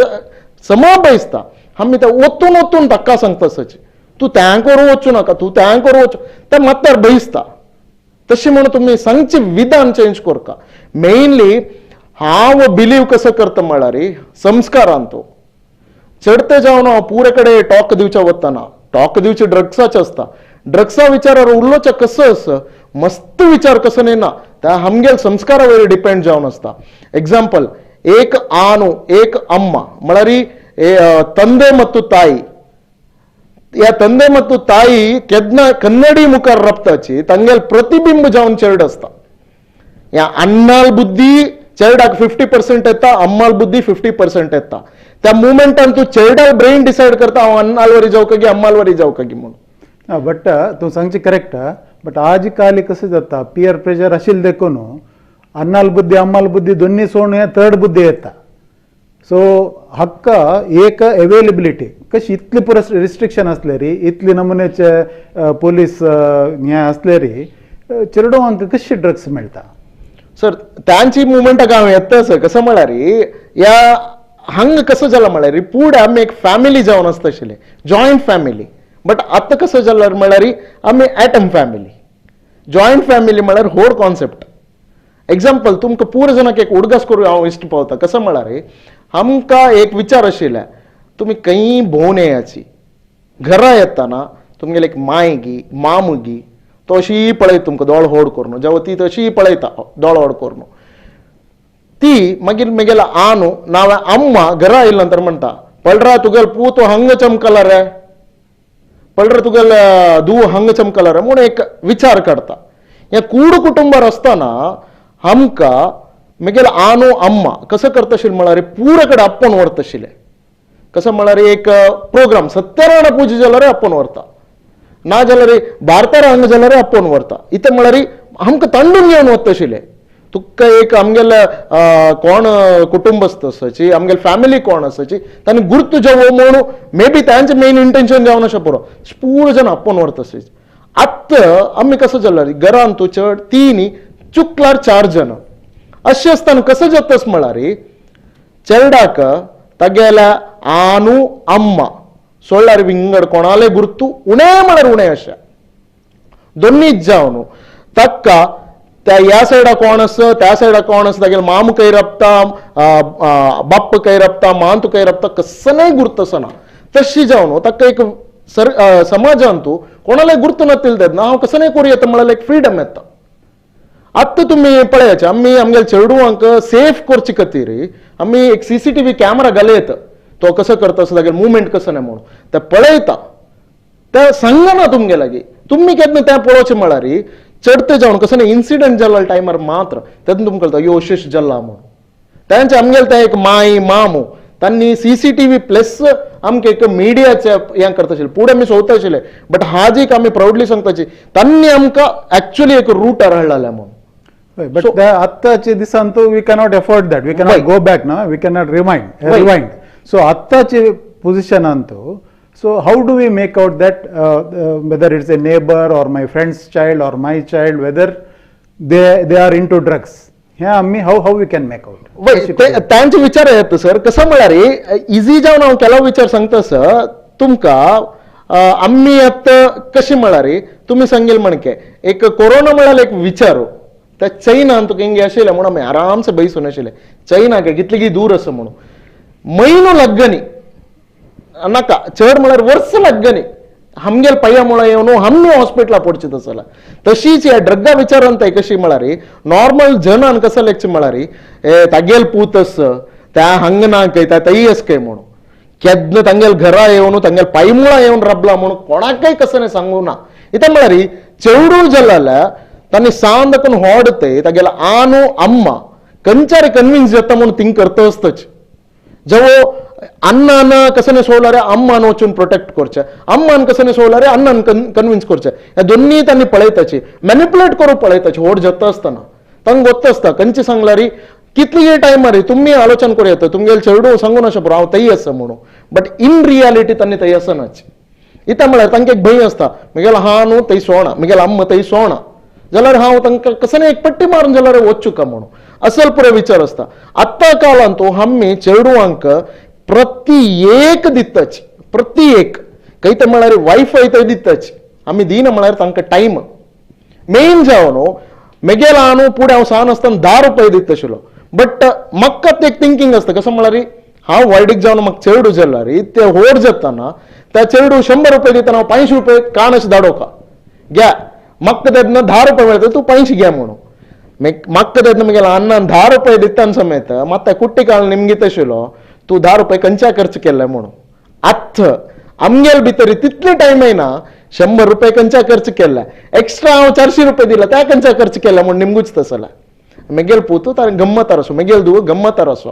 समा बैसता आमी ते ओतून ओतून ताका सांगता आसताची तूं त्या करूं वचूं नाका तूं त्या करूं वचूं त्या मत्त्यार बैसता. तशें म्हणून तुमी सांगची विधान चेंज करका. मेनली हांव बिलीव कसो करता म्हळ्यार संस्कारान तो चडते जावन हांव पुरे कडेन टॉक दिवच्या वतना टॉक दिवचे ड्रग्साचे आसता, ड्रग्सा विचारार उलोवचें कसो आसा मस्त विचार कसो न्ही ना त्या आमगेले संस्कारा वयर डिपेंड जावन आसता. एग्जाम्पल एक आनु एक अम्मा म्हळ्यार ತಂದೆ ಮತ್ತು ತಾಯಿ. या ತಂದೆ ಮತ್ತು ತಾಯಿ केन्ना कन्नडी मुखार रपताची तांगेल प्रतिबिंब जावन चेरड आसता. ह्या अण्णाल बुद्धी चेरडाक 50% येता, अम्माल बुद्धी 50% येता. त्या मुवमेंटान तूं चेरडाल ब्रेन डिसायड करता हांव अण्णाल वरी जावं की अम्माल वरी जावं की म्हणून. बट तूं सांगची करेक्ट, बट आज काल कशें जाता पियर प्रेशर आशिल्लें देखून अन्नाल बुद्धी अम्माल बुद्धी दोन्ही सोडून हे थर्ड बुद्धी येता. सो हक्का एक अवेलेबिलिटी कशी इतली पुरो रिस्ट्रिक्शन आसले री, इतली नमुन्याचे पोलीस हे आसले री, चेडवांक कशी ड्रग्स मेळटा? सर त्यांची मुवमेंटाक हांव येता सर. कसं म्हळ्यार ह्या हांगा कसं जालां म्हळ्यार फुडें आमी एक फॅमिली जावन आसता आशिल्ले, जॉयंट फॅमिली. बट आतां कसं जालां म्हळ्यार आमी एटम फॅमिली. जॉयंट फॅमिली म्हळ्यार होड कॉन्सेप्ट. एग्जाम्पल तुमकां पूर जाणांक एक उडगास करूं हांव इश्ट पावता. कसं म्हळ्यार आमकां एक विचार आशिल्ले, तुमी खंयी भोंवन येयाची, घरा येताना तुमगेले एक माय गी माम गी तो अशी पळयता तुमकां दोळ होड करून, जेवा ती तशी पळयता दोळ होड करून, ती मागीर मेगेला आनु नांव अम्मा घरा आयले नंतर म्हणटा, पळरा तुगेल पूत हंग चमकला रे, पळरा तुगेल धूव हंग चमकला रे म्हणून एक विचार काडटा. ह्या कूड कुटुंबार आसतना आमकां मेगेल आनु अम्मा कसं करता आशिल्लें म्हळ्यार पुरा कडेन आपोवन व्हरता आशिल्लें. कसं म्हळ्यार एक प्रोग्राम सत्यनारायण पुजा जाल्यार आपोवन व्हरता, ना जाल्यार भारतार हांगा जाल्यार आपोवन व्हरता. इतलें म्हळ्यार आमकां तांडून घेवन वता आशिल्लें. तुका एक आमगेले कोण कुटुंब आसता, आमगेले फॅमिली कोण आसाची तांणी गुर्त जावो म्हणून मे बी तांचें मेन इंटेन्शन जावन अशें पुरो पूर्ण जण आपोवन व्हरता आशिल्लें. आतां आमी कसं जाल्यार घरान तूं चड तीन चुकल्यार 4 जण अशें आसतना कसं जातास म्हळ्यार चेरडाक तागेल्या आनु अम्मा सोडल्यार विंगड कोणाले गुर्तू उणें म्हळ्यार उणें अशें दोन्हीच जावन ताका त्या ह्या सायडा कोण आसा त्या सायडा कोण आसा, तागेले माम खंय रपता, बाप्प खंय रपता, मांत खंय रपता, कसलेय गुर्त आसना. तशी जावन ताका एक सर समाजान तूं कोणाले गुर्त नातिल्लें तेन्ना हांव कसलेय करूं येता म्हळ्यार एक फ्रिडम येता. आतां तुमी पळयाचे आमी आमगेले चेडवांक सेफ करचे खातीर आमी एक CCTV camera घालयता, तो कसो करता आसता तागेलें मुवमेंट कसो ना म्हणून ते पळयता, ते सांगना तुमगे लागीं. तुमी केन्ना तें पळोवचें म्हळ्यार चडते जावन कसो ना इन्सिडंट जालो टायमार मात्र तेन्ना तुमकां कळटा यो अशें जाला म्हणून. तांचे आमगेले ते एक माय मामू तांणी CCTV plus आमकां एक मिडियाचे हें करता आशिल्लें, फुडें आमी सोदता आशिल्ले. बट हाजीक आमी प्रावडली सांगताची तांणी आमकां एक्चुअली एक रूट हाडलें म्हणून. बट so, आत्ताच्या दिसान तो we cannot afford that, we cannot go back ना, we cannot rewind. So आत्ताचे पोजिशनान तो so how do we make out that whether it's a neighbour or my friend's child or my child whether they are into drugs, हें आमी how we can make out? तांचे विचार येता sir. कसं म्हळ्यार easy जावन हांव केलो विचार सांगता सर तुमकां. आमी आतां कशें म्हळ्यार तुमी सांगेल म्हणके एक कोरोना म्हळ्यार एक विचार त्या चैनान तुका हिंगे आशिल्लें म्हणून आमी आरामसे बैसून आशिल्ले. चैनाक कितली दूर आसा म्हणून म्हयनो लागनी नाका चड म्हळ्यार वर्स लागनी आमगेले पांया मुळां येवन आमी हॉस्पिटला पडचे तसो जाल्यार. तशीच ह्या ड्रगा विचारान ते कशी म्हळ्यार नॉर्मल जनान कसं लेखचें म्हळ्यार ए तागेल पूत आस त्या हांगा ना खंय त्या तय आस खंय म्हणून केन्ना तांगेल घरा येवन तांगेल पांयमुळां येवन राबला म्हणून कोणाकय कसं सांगू ना. इतलें म्हळ्यार चेडूं जाल्यार तांणी सांदकून होडते तागेले आनु अम्मा कंचारी कन्विन्स जाता म्हणून थिंग करता आसताच. जेवो अण्णान कसं सोडल्यार अम्मान वचून प्रोटेक्ट करचें, अम्मान कसं सोडल्यार अण्णान कन्विन्स करचें, ह्या दोन्ही तांणी पळयताची मॅनिपुलेट करूं पळयताची. होड जाता आसतना तांकां गोत्त आसता खंयचे सांगल्यार कितली टायमार तुमी आलोचन करूं येता तुमगेले चेडूं सांगून अशें पुरो हांव थंय आसा म्हणून, बट इन रियालिटी तांणी थंय आसनाच. इतलें म्हळ्यार तांकां एक भंय आसता म्हगेलो हा न्हू थंय सोडना, म्हगेलो अम्मा थंय सोडना जाल्यार हांव तांकां कसं एक पट्टी मारून जाल्यार वचूं म्हणून असल पुरो विचार आसता. आतां काळांत तो आमी चेडवांक प्रति एक दिताची, प्रति एक खंय ते म्हळ्यार वायफाय थंय दिताची आमी दिना म्हळ्यार तांकां टायम मेन जावन मेगेला न्हू फुडें हांव सान आसतना 10 रुपये दिता आशिल्लो. बट म्हाका एक थिंकींग आसता कसं म्हळ्यार हांव वायडीक जावन म्हाका चेडूं जाल्यार ते होड जातना त्या चेडूं 100 रुपये दितना हांव 5 रुपये काण अशें धाडोवका घ्या म्हाका तेन्ना 10 रुपये मेळटा तूं 5 घे म्हणून. म्हाका तेन्ना म्हगेल्या अण्णान 10 रुपये दितान समेत मात्ता कुट्टी काळ निमगितशिलो तूं 10 रुपये खंयच्या खर्च केले म्हणून. आत्त आमगेल भितर तितले टायम येना 100 रुपये खंयच्या खर्च केला, एक्स्ट्रा हांव 400 रुपये दिला त्या खंयच्या खर्च केला म्हूण निमगूच तसला. मेगेल पुतू तार गम्मतार आसो, मेगेल धुव गम्मतार आसो.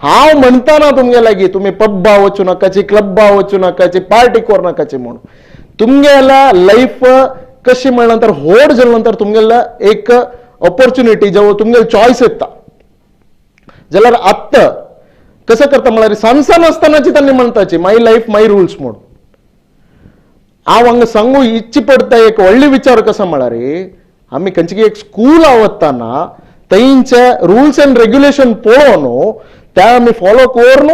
हांव म्हणटा तुमगे लागीं तुमी पब्बा वचूं नाकाची, क्लब्बा वचूं नाकाची, पार्टी करूं नाकाची म्हणून. तुमगेला लायफ कशी म्हणल्या नंतर होड जाल्या नंतर तुमगेला एक ऑपॉर्च्युनिटी जेव्हा तुमगेल चॉयस येता जाल्यार आत्ता कसं करता म्हळ्यार सान आसतनाची तांणी म्हणटाची माय लायफ माय रुल्स म्हणून. हांव हांगा सांगू इच्छी पडटा एक व्हडली विचार कसो म्हळ्यार आमी खंयची एक स्कूल वतना थंयचे रुल्स एंड रेग्युलेशन पळोवन त्या आमी फॉलो करून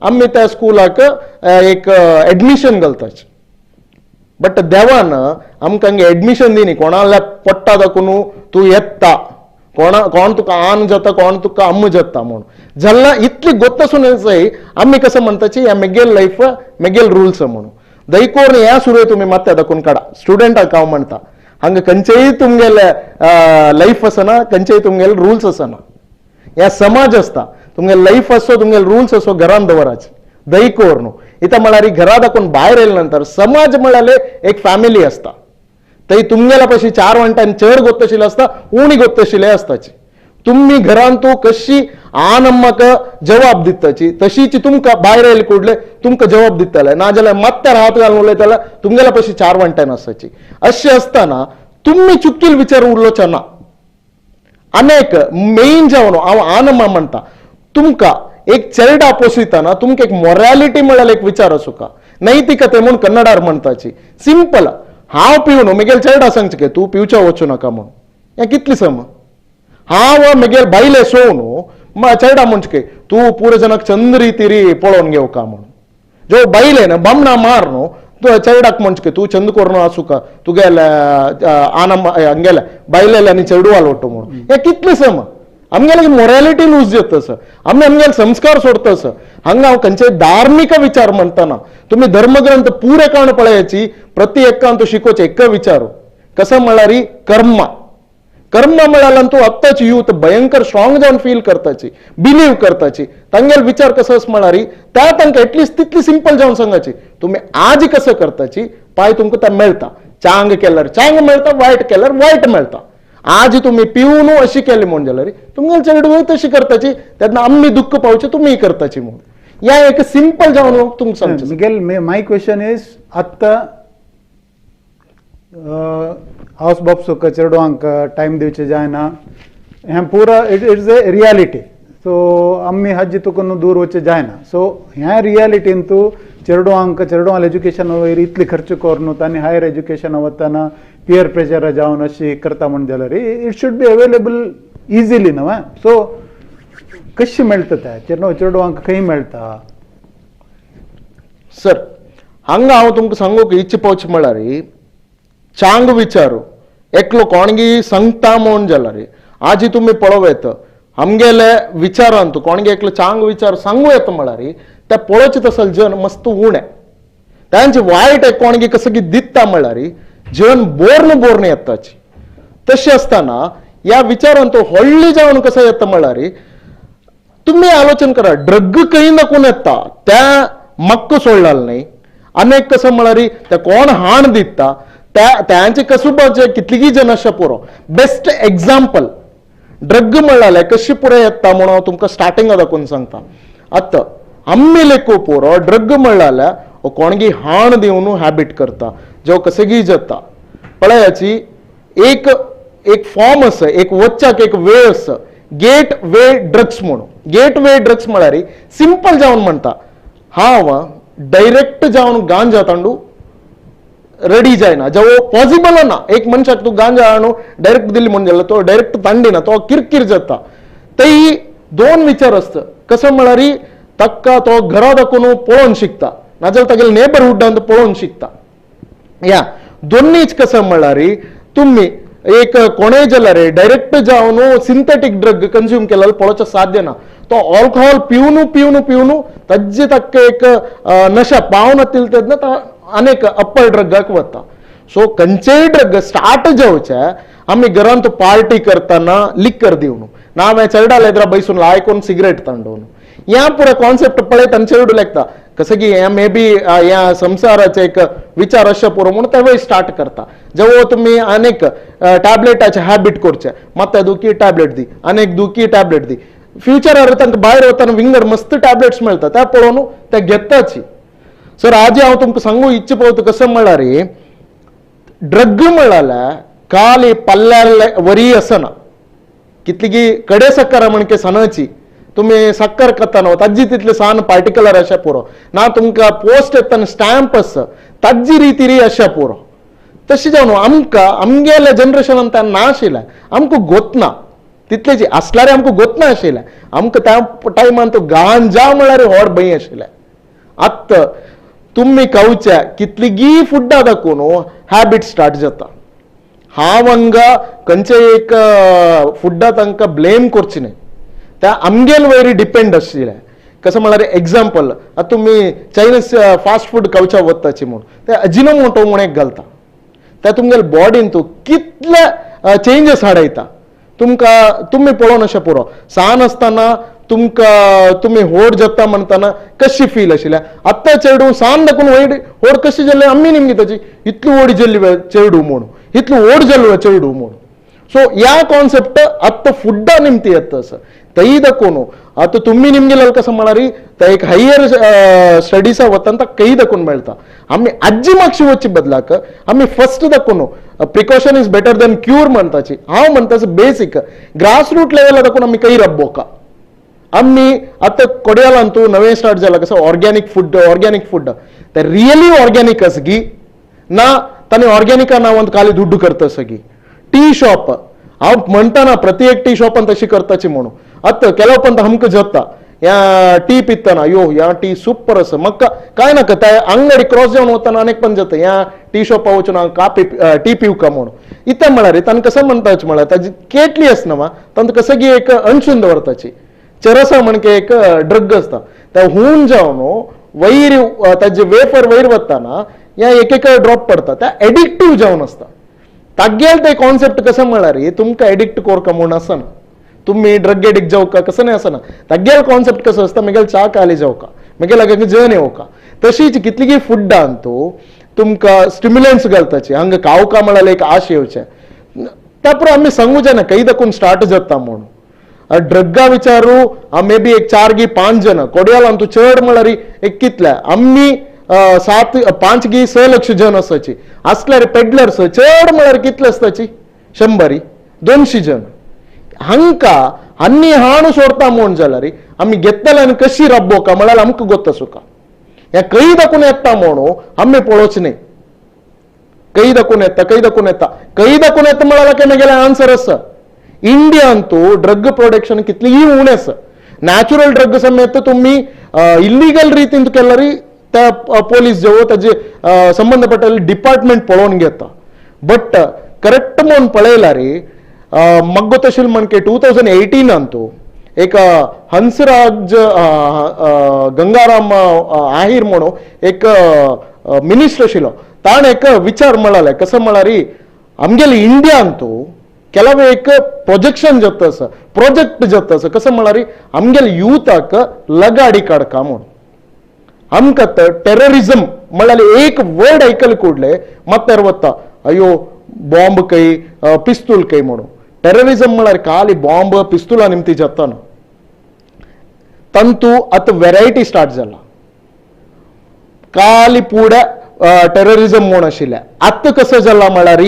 आमी त्या स्कुलाक एक एडमिशन घालताची. बट देवान आमकां हांगा एडमिशन दिनी, कोणाल्या पोट्टा दाखोवन तूं येता, कोणा कोण तुका आन जाता, कोण तुका अम्म जाता म्हणून जाल्यार इतली गोत्त जाय आमी कसं म्हणटाची ह्या मेगेल लायफ मेगेल रुल्स म्हणून. दैकोर ह्या सुरू तुमी मात्या दाखोवन काडा स्टुडंटाक हांव म्हणटा हांगा खंयचेय तुमगेले लायफ आसना, खंयचेय तुमगेले रुल्स आसना. ह्या समाज आसता तुमगेले लायफ आसो तुमगेले रुल्स आसो घरान दवराचे दैकोर न्हू. इतां म्हळ्यार घरा दाखोवन भायर येयल्या नंतर समाज म्हळ्यार एक फॅमिली आसता, थंय तुमगेल्या पशी 4 वंटान चड गोत्तशिल्ले आसता, उणी गोत्तशिल्ले आसताची. तुमी घरान तूं कशी आनम्माक जवाब दिताची तशीच तुमकां भायर येयले कुडले तुमकां जवाब दितले, नाजाल्यार मात्यार हात घालून उलयताले तुमगेल्या पशी 4 वंटान आसताची. अशें आसतना तुमी चुकील विचार उरलोचे ना. अनेक मेन जावन हांव आनम्मा म्हणटा तुमकां एक चेरडा पोसयतना तुमकां एक मोरॅलिटी म्हळ्यार एक विचार आसूका, नैतिकते म्हूण कन्नडार म्हणटाची. सिंपल हांव पिवन म्हगेल चेरडा सांगचें तूं पिवच्या वचूं नाका म्हणून, हें कितली सम. हांव म्हगेल बायले सोवन चेरडा म्हणचे तूं पुरो जनाक चंद्री तिरी पळोवन घेवका म्हणून. जो बायले न्हू बामणा मार न्हू तूं चेरडाक म्हणचे तूं चंद करून आसूका तुगेले आनम हांगेले बायलेले आनी चेडवाल वट्टू म्हणून, हें कितली सम. आमगेले मोरॅलिटी लूज जाता सर, आमी आमगेले संस्कार सोडता सर. हांगा हांव खंयचे धार्मीक विचार म्हणटना तुमी धर्मग्रंथ पुरे काण पळयाची प्रति एकान तूं शिकोवचें एक विचार कसो म्हळ्यार कर्म. कर्म म्हळ्यार तूं आत्ताची यूथ भयंकर स्ट्रॉंग जावन फील करताची, बिलीव करताची. तांगेले विचार कसो आसा म्हळ्यार त्या तांकां एटलिस्ट तितली सिंपल जावन सांगाची तुमी आज कसो करताची पाय तुमकां तें मेळटा. चांग केल्यार चांग मेळटा, वायट केल्यार वायट मेळटा. आज तुमी पिवन अशी केली म्हूण जाल्यार तुमगेले चेडूं तशी करताची तेन्ना आमी दुख्ख पावचें तुमी करताची म्हूण. ह्या एक सिंपल जावन तुमकां सांगचें. मिगेल, my question is आत्तां हावस बापसूक चेडवांक टायम दिवचें जायना, हें पुरा it is a reality. So आमी हाजी तुका न्हू दूर वचचें जायना. सो ह्या रियालिटीन तूं चेडवांक चेडवांक एज्युकेशन वयर इतली खर्च करून तांणी हायर एज्युकेशन वतना पियर प्रेशर जावन अशी करता म्हण जाल्यार it should be available easily न्हू. सो कशी मेळटा तें चेडवांक खंय मेळटा सर? हांगा हांव तुमकां सांगूंक इच्छा पावचें म्हळ्यार चांग विचारू एकलो कोणगी सांगता म्हूण जाल्यार आजी तुमी पळोवं येता आमगेले विचारांत कोणगे एकलो चांग विचार सांगू येता म्हळ्यार ते पळोवचें तसले जन मस्त उणें. तांचे वायट एक कोणगी कसं की दिता म्हळ्यार जन बोर्न बोर्न येताची. तशें आसतना ह्या विचारांत व्हडली जावन कसं येता म्हळ्यार तुमी आलोचन करा ड्रग खंय दाखोवन येता त्या मक्क सोडलाल न्हय. अनेक कसं म्हळ्यार ते कोण हाण दिता त्या त्यांचे कसुबाचे कितलीगी जन आसा पुरो. बेस्ट एग्जाम्पल ड्रग म्हळ्यार कशी पुरो येता म्हणून हांव तुमकां स्टार्टिंगा दाखोवन सांगता. आतां आमी लेखो पुरो ड्रग म्हळ्यार कोणगी हाण दिवन हॅबिट करता जो कसगी जाता पळयाची एक एक फॉर्म आसा, एक वच्चाक एक वे आसा, गेट वे ड्रग्स म्हणून. गेट वे ड्रग्स म्हळ्यार सिंपल जावन म्हणटा हांव डायरेक्ट जावन गांजा तांडू रेडी जायना, जेवो पॉसिबल ना. एक मनशाक तूं गांजा हाडून डायरेक्ट दिली म्हूण जाल्यार तो डायरेक्ट तांडिना, तो किरकीर जाता. तेय दोन विचार आसता कसो म्हळ्यार ताका तो घरा दाखोवन पळोवन शिकता, नाजाल्यार तागेले नेबरहुडान पळोवन शिकता. ह्या दोन्हीच कसं म्हळ्यार तुमी एक कोणेय जाल्यार डायरेक्ट जावन सिंथेटीक ड्रग कंज्यूम केल्यार पळोवचें साध्य ना. तो अल्कोहोल पिवन पिवन पिवन ताजे ताका एक नशा पावना तितले तेन्ना अनेक अप्पर ड्रगाक वता. सो खंयचेय ड्रग स्टार्ट जावचे आमी घरांत पार्टी करतना लिकर दिवन ना हांवें चेरडाल एदरा बैसून लायकून सिगरेट तांडोवन ह्या पुरो कॉन्सेप्ट पळयत आनी चेरडू लागता कसं की ह्या मे बी ह्या संवसाराचे एक विचार अशें पुरो म्हणून तेवय स्टार्ट करता. जेव्हा तुमी अनेक टॅबलेटाचे हॅबिट करचे मात्या दुखी टॅबलेट दी अनेक दुखी टॅबलेट दी फ्युचरार तांकां भायर वतना विंगड मस्त टॅबलेट्स मेळटा त्या पळोवन ते घेताची. सर आज हांव तुमकां सांगू इच्छा पळोवता कसं म्हळ्यार ड्रग म्हळ्यार काली पल्ल्यार वरी आसना कितली कडे सक्कर म्हणके सणाची तुमी साकर खाता ताजी तितले सान पार्टिक्युलर अशें पुरो ना तुमकां पोस्ट येतना स्टॅम्प आसा ताजी रितीरी अशें पुरो. तशें जावन आमकां आमगेल्या जनरेशनान तें ना आशिल्लें आमकां गोतना तितलेची आसल्यार आमकां गोतना आशिल्लें आमकां त्या टायमान तो गांजा म्हळ्यार व्हड भंय आशिल्लें. आतां तुमी खावच्या कितलीगी फुड्डां दाखोवन हॅबिट स्टार्ट जाता. हांव हांगा खंयचे एक फुड्डां तांकां ब्लेम करची न्हय त्या आमगेल वयर डिपेंड आशिल्लें. कसं म्हळ्यार एग्जाम्पल आतां तुमी चायनीज फास्ट फूड खावच्या वताची म्हूण ते अजिनोमोटो म्हूण एक घालता त्या तुमगेले बॉडीन तूं कितले चेंजीस हाडयता तुमकां तुमी पळोवन अशें पुरो. सान आसतना तुमकां तुमी होड जाता म्हणटना कशी फील आशिल्लें आतां चेडूं सान दाखोवन व्हड होड कशी जाल्लें आमी निमगी ताची इतली व्हड जाल्ली चेडूं म्हूण इतली व्हड जाल्लो चेडूं म्हूण. सो ह्या कॉन्सेप्ट आतां फुड्डां निमती येता आसा तय दाखोवन आतां तुमी निमगेले कसं म्हळ्यार ते एक हायर स्टडीसा वतना कय दाखोवन मेळटा. आमी आजी मागशी वचचे बदलाक आमी फस्ट दाखोवन precaution is better than cure म्हणटाची हांव म्हणटा बेसीक ग्रास रूट लेवला दाखोवन आमी कय रब्बोका. आमी आतां कोडयालान तूं नवें स्टार्ट जाला कसं ऑर्गेनीक फूड ऑर्गेनीक फूड ते रियली ऑर्गेनीक आसा गी ना ताणें ऑर्गेनिका नांवान खाली दुड्डू करता सगी. टी शॉप हांव म्हणटाना प्रति एक टी शॉपान तशी करताची म्हणून आतां केलो पण आमकां जाता ह्या टी पितना यो ह्या टी सुपर आसा म्हाका कांय नाका त्या अंगडी क्रॉस जावन वतना अनेक पण जाता ह्या टी शॉपा वचून हांव कापी टी पिवका म्हणून इतलें म्हळ्यार तांकां कसं म्हणटाच म्हळ्यार ताजी केटली आसना वा तांकां कसं की एक अंशून दवरताची चरसा म्हणके एक ड्रग आसता त्या हून जावन वयर ताजे वेफर वयर वतना ह्या एक एक ड्रॉप पडटा त्या एडिक्टीव जावन आसता. तागेल ते कॉन्सेप्ट कसं म्हळ्यार तुमकां एडिक्ट कोरका म्हूण आसना तुमी ड्रग एडिक्ट जावका कसं न्हय आसना तागेल कॉन्सेप्ट कसो आसता मेगेल च्या खाली जावका मेगेल हांगा जेवण येवका. तशीच कितलीगी फुड्डान तूं तुमकां स्टिम्युलंट्स घालताची हांगा खावका म्हळ्यार एक आश येवचें त्या पुरो आमी सांगूचे ना खंय दाखोवन स्टार्ट जाता म्हूण. ड्रग्गा विचारू मे बी एक 4 गी 5 जण कोडयालान तूं चड म्हळ्यार एक कितले आमी 7 5 गी 6 लक्ष जण आसाची आसल्यार पेडलर्स चड म्हळ्यार कितले आसताची 100 200 जण हांकां आनी हाणू सोडता म्हूण जाल्यार आमी घेतले आनी कशी रब्बोका म्हळ्यार आमकां गोत्ता सुका ह्या खंय दाखोवन येता म्हणून आमी पळोवचें न्हय. खंय दाखोवन येता खंय दाखोवन येता खंय दाखोवन येता म्हळ्यार काय मेगेलें आन्सर आसा इंडियान तूं ड्रग प्रोडक्शन कितलीय उणें आसा. नॅचरल ड्रग समेत तुमी इल्लीगल रितीन केल्यार त्या पोलीस जेवो ताजे संबंदपट्टले डिपार्टमेंट पळोवन घेता. बट करेक्ट म्हूण पळयल्यार मग्गो तशील म्हणके 2018 तूं एक हंसराज गंगाराम आहिर म्हणून एक मिनिस्टर आशिल्लो ताणें एक विचार म्हळाले कसं म्हळ्यार आमगेले इंडियान तूं ಕೆಲವು एक प्रोजेक्शन जाता आसा प्रोजेक्ट जाता आसा कसं म्हळ्यार आमगेले युथाक लगाडी काडका म्हूण. आमकां तर टेररिझम म्हळ्यार एक वर्ड आयकले कुडले मात्यार वता अयो बॉम्ब कय पिस्तूल कय म्हणून. टेररिझम म्हळ्यार खाली बॉम्ब पिस्तुला निमती जाता ना तंतू आतां वेरायटी स्टार्ट जाला खाली पुढे टेररिझम म्हूण आशिल्लें. आतां कसं जाला म्हळ्यार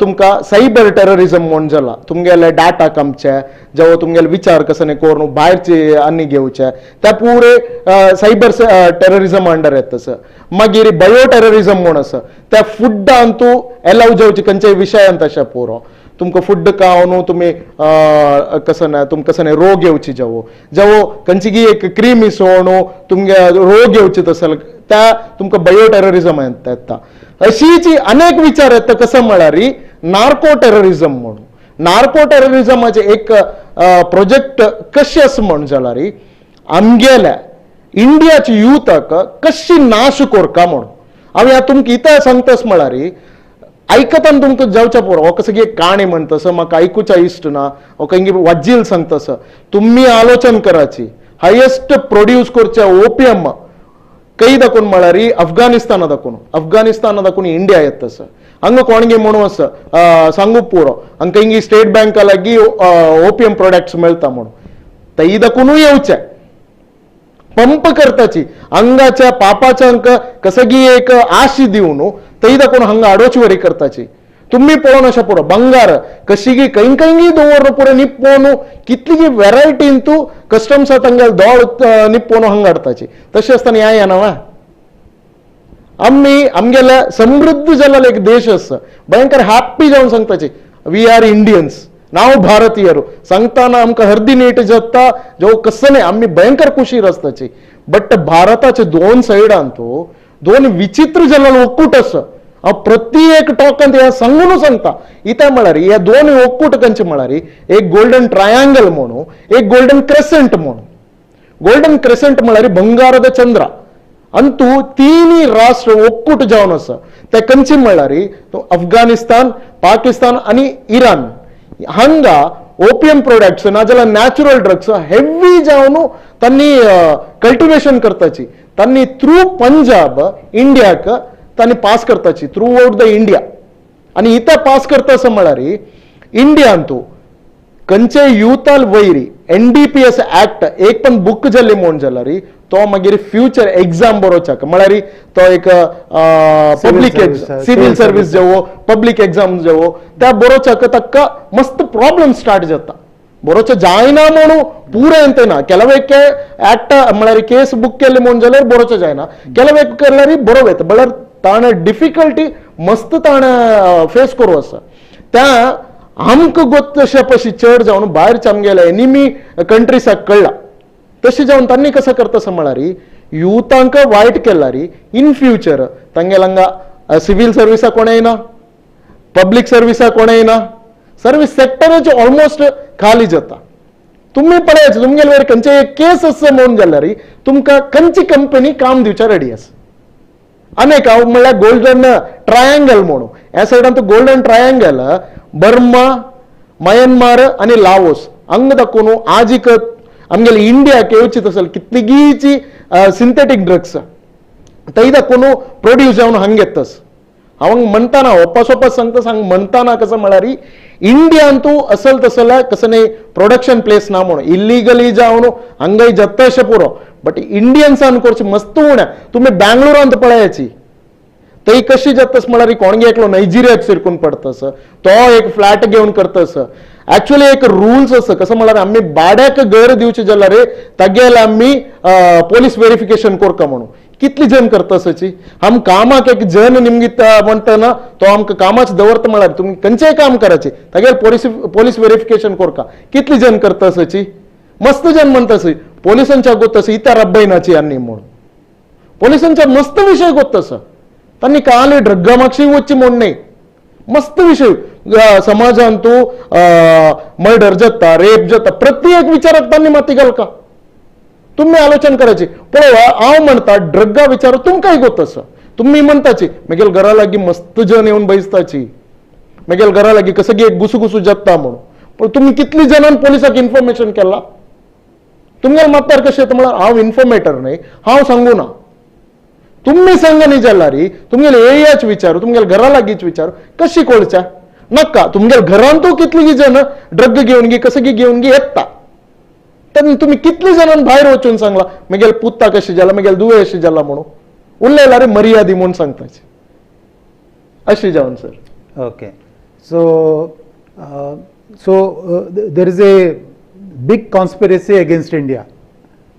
तुमकां सायबर टेररिझम म्हूण जाला तुमगेले डाटा कामचे जेव्हा तुमगेले विचार कसं न्ही करून भायरचे आनी घेवचे त्या पुरे सायबर टेररिझम अंडर येता सर. मागीर बायो टेररिझम म्हूण आसा त्या फुड्डान तूं एलाव जावचे खंयच्याय विशयान तशें पुरो तुमकां फुड्ड खावन तुमी कसं ना तुमकां कसं न्ही रोग येवची जेवो जेवो खंयची एक क्रीम इसवण तुमगे रोग येवचे तसो त्या तुमकां बायो टेररिझम येता. अशीच अनेक विचार येता कसं म्हळ्यार नार्को टेररिझम म्हणून. नार्को टेररिझमाचे एक प्रोजेक्ट कशें आसा म्हण जाल्यार आमगेल्या इंडियाच्या युथाक कशी नाश कोरका म्हणून. हांव ह्या तुमकां इतलें सांगतास म्हळ्यार आयकतान तुमकां जावच्या पुरो हो कसं एक काणी म्हणतस म्हाका आयकुच्या इश्ट ना हो खंय वाज्जील सांगतस. तुमी आलोचन कराची हायेस्ट प्रोड्यूस करच्या ओपियम कई दाखोवन म्हळ्यार अफगाणिस्ताना दाखोवन, अफगाणिस्ताना दाखोवन इंडिया येत तसं. हांगा कोणगे म्हणून आसा सांगू पुरो हांगा खंय स्टेट बँका लागीं ओपियम प्रोडक्ट्स मेळटा म्हणून तई दाखोवनूय येवचें पंप करताची हांगाच्या पापाच्या हांकां कसगी एक आशी दिवन तई दाखोवन हांगा आडोची वरी करताची. तुम्ही पळोवन अशें पुरो बंगार कशीगी खंय खंय दवर पुरो निप्पोवन कितली वेरायटीन तूं कस्टम्सा तांगेले दोळ निप्पोवन हांगा हाडताची. तशें आसतना ह्या येना वा आमी आमगेले समृद्ध जाल्लो एक देश आसा, भयंकर हॅप्पी जावन सांगताची we are Indians, नांव भारतीयर सांगताना आमकां हर्दी नीट जाता जो कसं न्ही आमी भयंकर खुशीर आसताची. बट भारताचे दोन सायडान तो दोन विचित्र जाल्लो ఒక్కूट आसा. हांव प्रति एक टॉकांत ह्या सांगून सांगता इत्या म्हळ्यार ह्या दोन ఒక్కूट कंचे म्हळ्यार एक गोल्डन ट्रायांगल म्हणून एक गोल्डन क्रेसेंट म्हणून. गोल्डन क्रेसेंट म्हळ्यार ಬಂಗಾರದ चंद्र अंतू तिनी राष्ट्र ಒಕ್ಕೂಟ जावन आसा. ते कंचे म्हळ्यार अफगाणिस्तान, पाकिस्तान आनी इराण हांगा ओपियम प्रोडक्ट्स नाजाल्यार नॅचरल ड्रग्स हेवी जावन तांणी कल्टिवेशन करताची. तांणी थ्रू पंजाब इंडियाक तांणी पास करताची थ्रू आउट the India. आनी इथं पास करता असं म्हळ्यार इंडियांतू खंयचे युथाल वयरी NDPS act एक पण बुक जाल्ली म्हूण जाल्यार तो मागीर फ्युचर एग्जाम बरोवच्याक म्हळ्यार तो एक पब्लीक सिव्हिल सर्वीस जेवो पब्लीक एग्जाम जेवो त्या बरोवच्याक ताका मस्त प्रॉब्लम स्टार्ट जाता. बरोवचो जायना म्हणून पुरें ना ಕೆಲವಕ್ಕೆ ಆಕ್ಟ್ म्हळ्यार केस बुक केले म्हूण जाल्यार बरोवचो जायना, ಕೆಲवेक केल्यार बरोवं येता म्हळ्यार ताणें डिफिकल्टी मस्त ताणें फेस करूं आसा. त्या आमकां गोत पशी चड जावन भायरचे आमगेले एनिमी कंट्रीसाक कळ्ळा तशें जावन तांणी कसं करता आसा म्हळ्यार युथांक वायट केल्यार इन फ्युचर तांगेले हांगा सिव्हील सर्विसाक कोण येयना, पब्लीक सर्विसाक कोण येयना, सर्वीस सेक्टरच ऑलमोस्ट खाली जाता. तुमी पळयात तुमगेले वयर खंयचे एक केस आसा म्हणून जाल्यार तुमकां खंयची कंपनी काम दिवच्या रेडी आसा. आनी एक हांव म्हणल्यार गोल्डन ट्रायंगल म्हणून ह्या सायडान तो गोल्डन ट्रायंगल बर्मा, मयनमार आनी लाओस हांगा दाखोवन आजीक आमगेले इंडियाक येवची तसल कितलीगीची सिंथेटीक ड्रग्स थंय दाखोवन प्रोड्यूस जावन हांगा येतस. हांव म्हणटाना ओपास ओपास सांगता सांग म्हणटाना कसं म्हळ्यार इंडियान तूं असल तसल्या कसं न्ही प्रोडक्शन प्लेस ना म्हणून इल्लिगली जावन हांगाय जाता अशें पुरो बट इंडियन्सान करचें मस्त उणें. तुमी बँगलोरांत पळयाची थंय कशी जातस म्हळ्यार कोणगे एकलो नायजिरियाक सिरकून पडतस तो एक फ्लॅट घेवन करतस. ऍक्च्युअली एक रुल्स आसा कसं म्हळ्यार आमी भाड्याक घर दिवचें जाल्यार तागेले आमी पोलीस व्हेरिफिकेशन करता म्हणून कितली जण करतसची आम कामाक एक जण निमगीत म्हणटना तो आमकां कामाच दवरता म्हळ्यार तुमी खंयचेय काम करायचे तागेले पोलीस व्हेरिफिकेशन करता कितली जण करतसची मस्त जण म्हणतस पोलिसांच्या गोतस इतर रब्बयनाची आनी म्हणून पोलिसांच्या मस्त विशय गोतस तांणी काले ड्रग्गा मागशी वच्ची म्हूण न्ही मस्त विशय समाजांत मर्डर जाता, रेप जाता, प्रत्येक विचाराक तांणी माती घालका. तुमी आलोचन करायची पळोवा हांव म्हणटा ड्रग्गा विचार तुमकांय गोत आसा. तुमी म्हणटाची म्हगेले घरा लागीं मस्त जण येवन बैसताची म्हगेले घरा लागीं कसं एक गुसू जाता म्हणून पण तुमी कितली जाणान पोलिसाक इन्फॉर्मेशन केला तुमगेले मात्तार कशें येता म्हळ्यार हांव इन्फॉर्मेटर न्ही हांव सांगू ना तुमी सांगा न्ही जाल्यार तुमगेले एरियाच विचारू तुमगेले घरा लागींच विचारू कशी कळच्या नाका. तुमगेले घरांतू कितली जण ड्रग घेवन गी कसं घेवन गी येता तेन्ना तुमी कितली जाणान भायर वचून सांगला म्हगेले पुता कशें जाला म्हगेले दुवे अशें जाला म्हणून उरलेल्यार मर्यादी म्हूण सांगताची अशें जावन sir. Okay, so so there is a big conspiracy against India.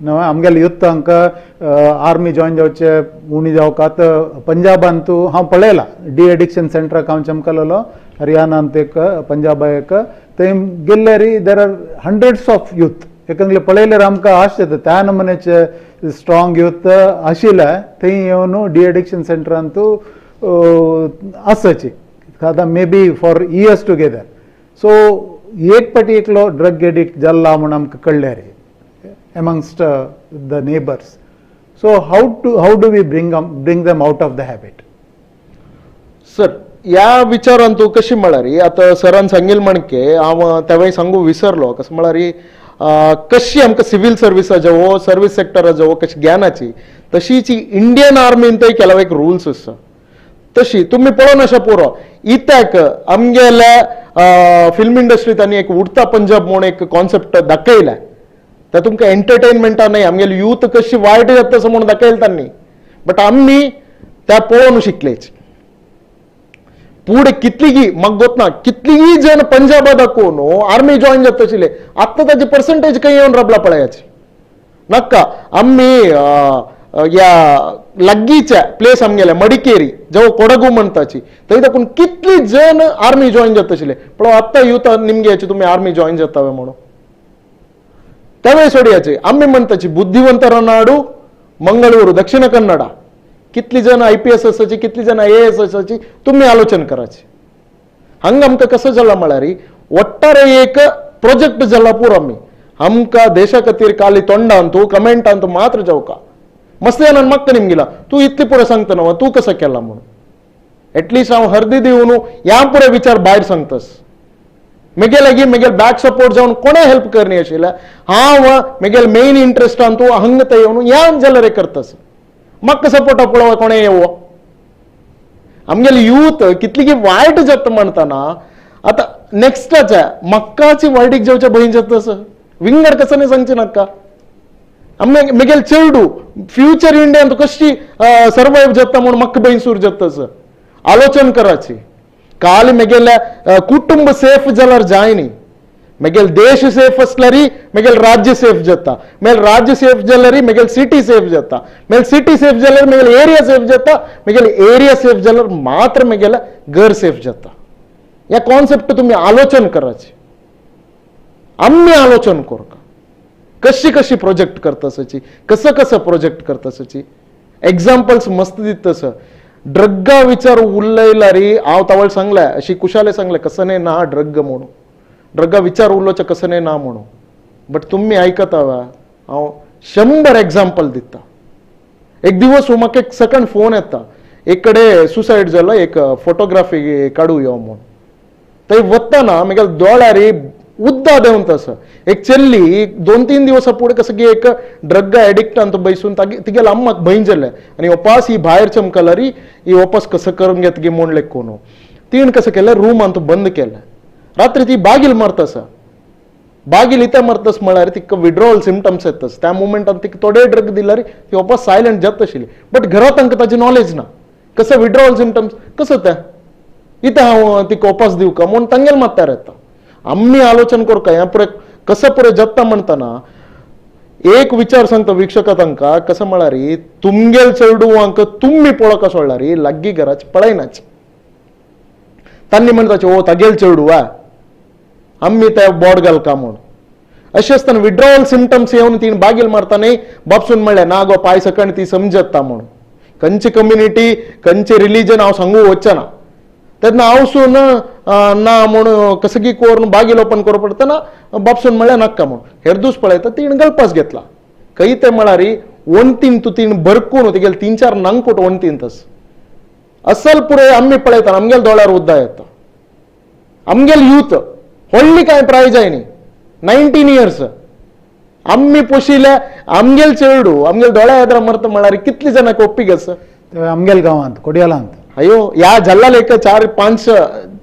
न्हय आमगेले युथ हांकां आर्मी जॉयन जावचे उणी जावकात पंजाबांतू हांव पळयलां डी एडिक्शन सेंटराक हांव चमकलेलो हरियाणांत एक पंजाबा एक थंय गेल्ल्यार there are hundreds of youth एकंगले पळयल्यार आमकां आश येता त्या नमुन्याचे स्ट्रॉंग यूथ आशिल्ले थंय येवन डी एडिक्शन सेंटरांतू आसाची आतां may be for years together. So एक पाटी एकलो ड्रग एडिक्ट जाला म्हूण आमकां कळ्ळें रे amongst the neighbors. So how do we bring them out of the habit? Sir, ह्या विचारान तूं कशी म्हळ्यार आतां सरान सांगील म्हणके हांव तेवय सांगू विसरलो. कसं म्हळ्यार कशी आमकां सिवील सर्विसा जावो, सर्वीस सेक्टरा जावो, कशी ज्ञानाची तशीच इंडियन आर्मीन थंय केला एक रुल्स आसा. तशी तुमी पळोवन अशें पुरो इत्याक आमगेल्या फिल्म इंडस्ट्री तांणी एक उडता पंजाब म्हूण एक कॉन्सेप्ट दाखयला. ते तुमकां एंटरटेनमेंटा न्हय, आमगेले यूथ कशी वायट जाता तसो म्हूण दाखयला तांणी. बट आमी त्या पळोवन शिकलेच. पुढे कितलीगी म्हाका गोत ना कितलीगी जण पंजाबा दाखोवन आर्मी जॉईन जाता आशिल्ले, आतां ताजे पर्संटेज खंय येवन रावला पळयाचे नाका. आमी ह्या लागींच्या प्लेस आमगेल्या मडिकेरी जेव्हा कोडगू म्हणताची थंय दाखोवन कितली जण आर्मी जॉईन जाता आशिल्ले. पळय आतां युथ निमग्याची तुमी आर्मी जॉईन जाता म्हणून तेवय सोडयाचे. आमी म्हणताची बुद्धिवंತರ नाडू मंगळूर दक्षिण कन्नडा कितली जण IPS आसाची, कितली जण IAS आसाची, तुमी आलोचन कराची. हांगा आमकां कसो जाला म्हळ्यार ಒಟ್ಟಾರೆ एक प्रोजेक्ट जाला पुरो. आमी आमकां देशा खातीर काली तोंडांतू कमेंटांतू मात्र जावका मस्त जाणान म्हाका निमगिला तूं इतली पुरो सांगता न्हू तूं कसो केला म्हणून. एटलिस्ट हांव हर्दी दिवन ह्या पुरो विचार भायर सांगतस. मेगे लागीं मेगेल बॅक सपोर्ट जावन कोणें हेल्प करनी आशिल्लें. हांव मेगेल मेन इंट्रस्टान तूं हांगा थंय येवन ह्या जाल्यार करतस. म्हाका सपोर्ट पळोवं कोणें येवो. आमगेले यूथ कितली वायट जाता म्हणटाना आतां नेक्स्टाच्या म्हाकाची वायटीक जेवच्या भंय जाता तसो विंगड कसो न्ही सांगचें नाका. आमी मेगेल चेडू फ्युचर इंडियान कशी सर्वायव जाता म्हूण म्हाका भंय सूर जाता तसो आलोचन कराची. काल मेगेल्या कुटुंब सेफ जाल्यार जाय न्ही, मेगेल देश सेफ आसल्यार मेगेल राज्य सेफ जाता, मेगेल राज्य सेफ जाल्यार मेगेल सिटी सेफ जाता, मेगेल सिटी सेफ जाल्यार मेगेल एरिया सेफ जाता, मेगेल एरिया सेफ जाल्यार मात्र मेगेल घर सेफ जाता. ह्या कॉन्सेप्ट तुमी आलोचन कराचे. आमी आलोचन करका कशी कशी प्रोजेक्ट करतासाची, कसं कसं प्रोजेक्ट करतासाची एग्जाम्पल्स मस्त दितस. ड्रग्गा विचार उलयला रे हांव तवळ सांगलाय अशी कुशाले सांगले कसं न्ही ना ड्रग म्हणून, ड्रग्गा विचार उलोवचें कसं न्ही ना म्हणून. बट तुमी आयकता वा हांव 100 एग्जाम्पल दिता. एक दिवस म्हाका एक सेकंड फोन येता, एक कडेन सुसायड जालो, एक फोटोग्राफी काडू यो म्हणून. थंय वतना म्हगेल्या दोळ्यार उद्दा देंवन तसो एक चल्ली 2-3 दिवसा फुडें कसं की एक ड्रग एडिक्टान तो बैसून तिगेल्या अम्माक भंय जालें आनी वपास ही भायर चमकलारी ही वपास कसं करून घेत गी म्हूण लेखून तिणें कसं केलें रूमान तो बंद केलें. रात्री ती बागील मारता, बागील इतें मारतस म्हळ्यार तिका विड्रॉवल सिमटम्स येतस. त्या मुमेंटान तिका थोडे ड्रग दिल्यार ती वपास सायलंट जाता आशिल्ली. बट घरांत तांकां ताची नॉलेज ना कसं विड्रॉवल सिमटम्स कसं तें इतें हांव तिका वपास दिवका म्हूण तांगेल मात्यार येता. आमी आलोचन करका ह्या पुरे कसं पुरे जाता म्हणटना एक विचार सांगता वीक्षका तांकां कसं म्हळ्यार तुमगेल चेडवांक तुमी पळोवका सोडल्यार लागीं घराचे पळयनाच. तांणी म्हणटाचे ओ तागेल चेडू आ आमी ते बोर्ड घालका म्हूण. अशें आसतना विड्रॉवल सिमटम्स येवन तिणें बागील मारता न्ही बापसून म्हणलें ना गो पांय सकण ती समजता म्हणून. खंयची कम्युनिटी खंयचे रिलीजन हांव सांगू वचना. तेन्ना हांव सून ना म्हूण कसं की करून बागील ओपन करूं पडटना बापसून म्हणलें नाका म्हूण. हेर दीस पळयता तिणें गळपास घेतला खंय तें म्हळ्यार वणतीन तूं तिणें भरकून तिगेले 3-4 नांगकोट वणतीन तस असल पुरे आमी पळयता आमगेल्या दोळ्यार उद्दा येता. आमगेल यूथ व्हडली कांय प्रायज जाय न्ही 19 इयर्स आमी पोशिल्ल्या आमगेल चेडू आमगेल दोळ्या येद्रा मरता म्हळ्यार कितली जाणांक ओप्पीक आसा. आमगेल गांवांत कोडियालांत अयो ह्या जल्ला एक 4-5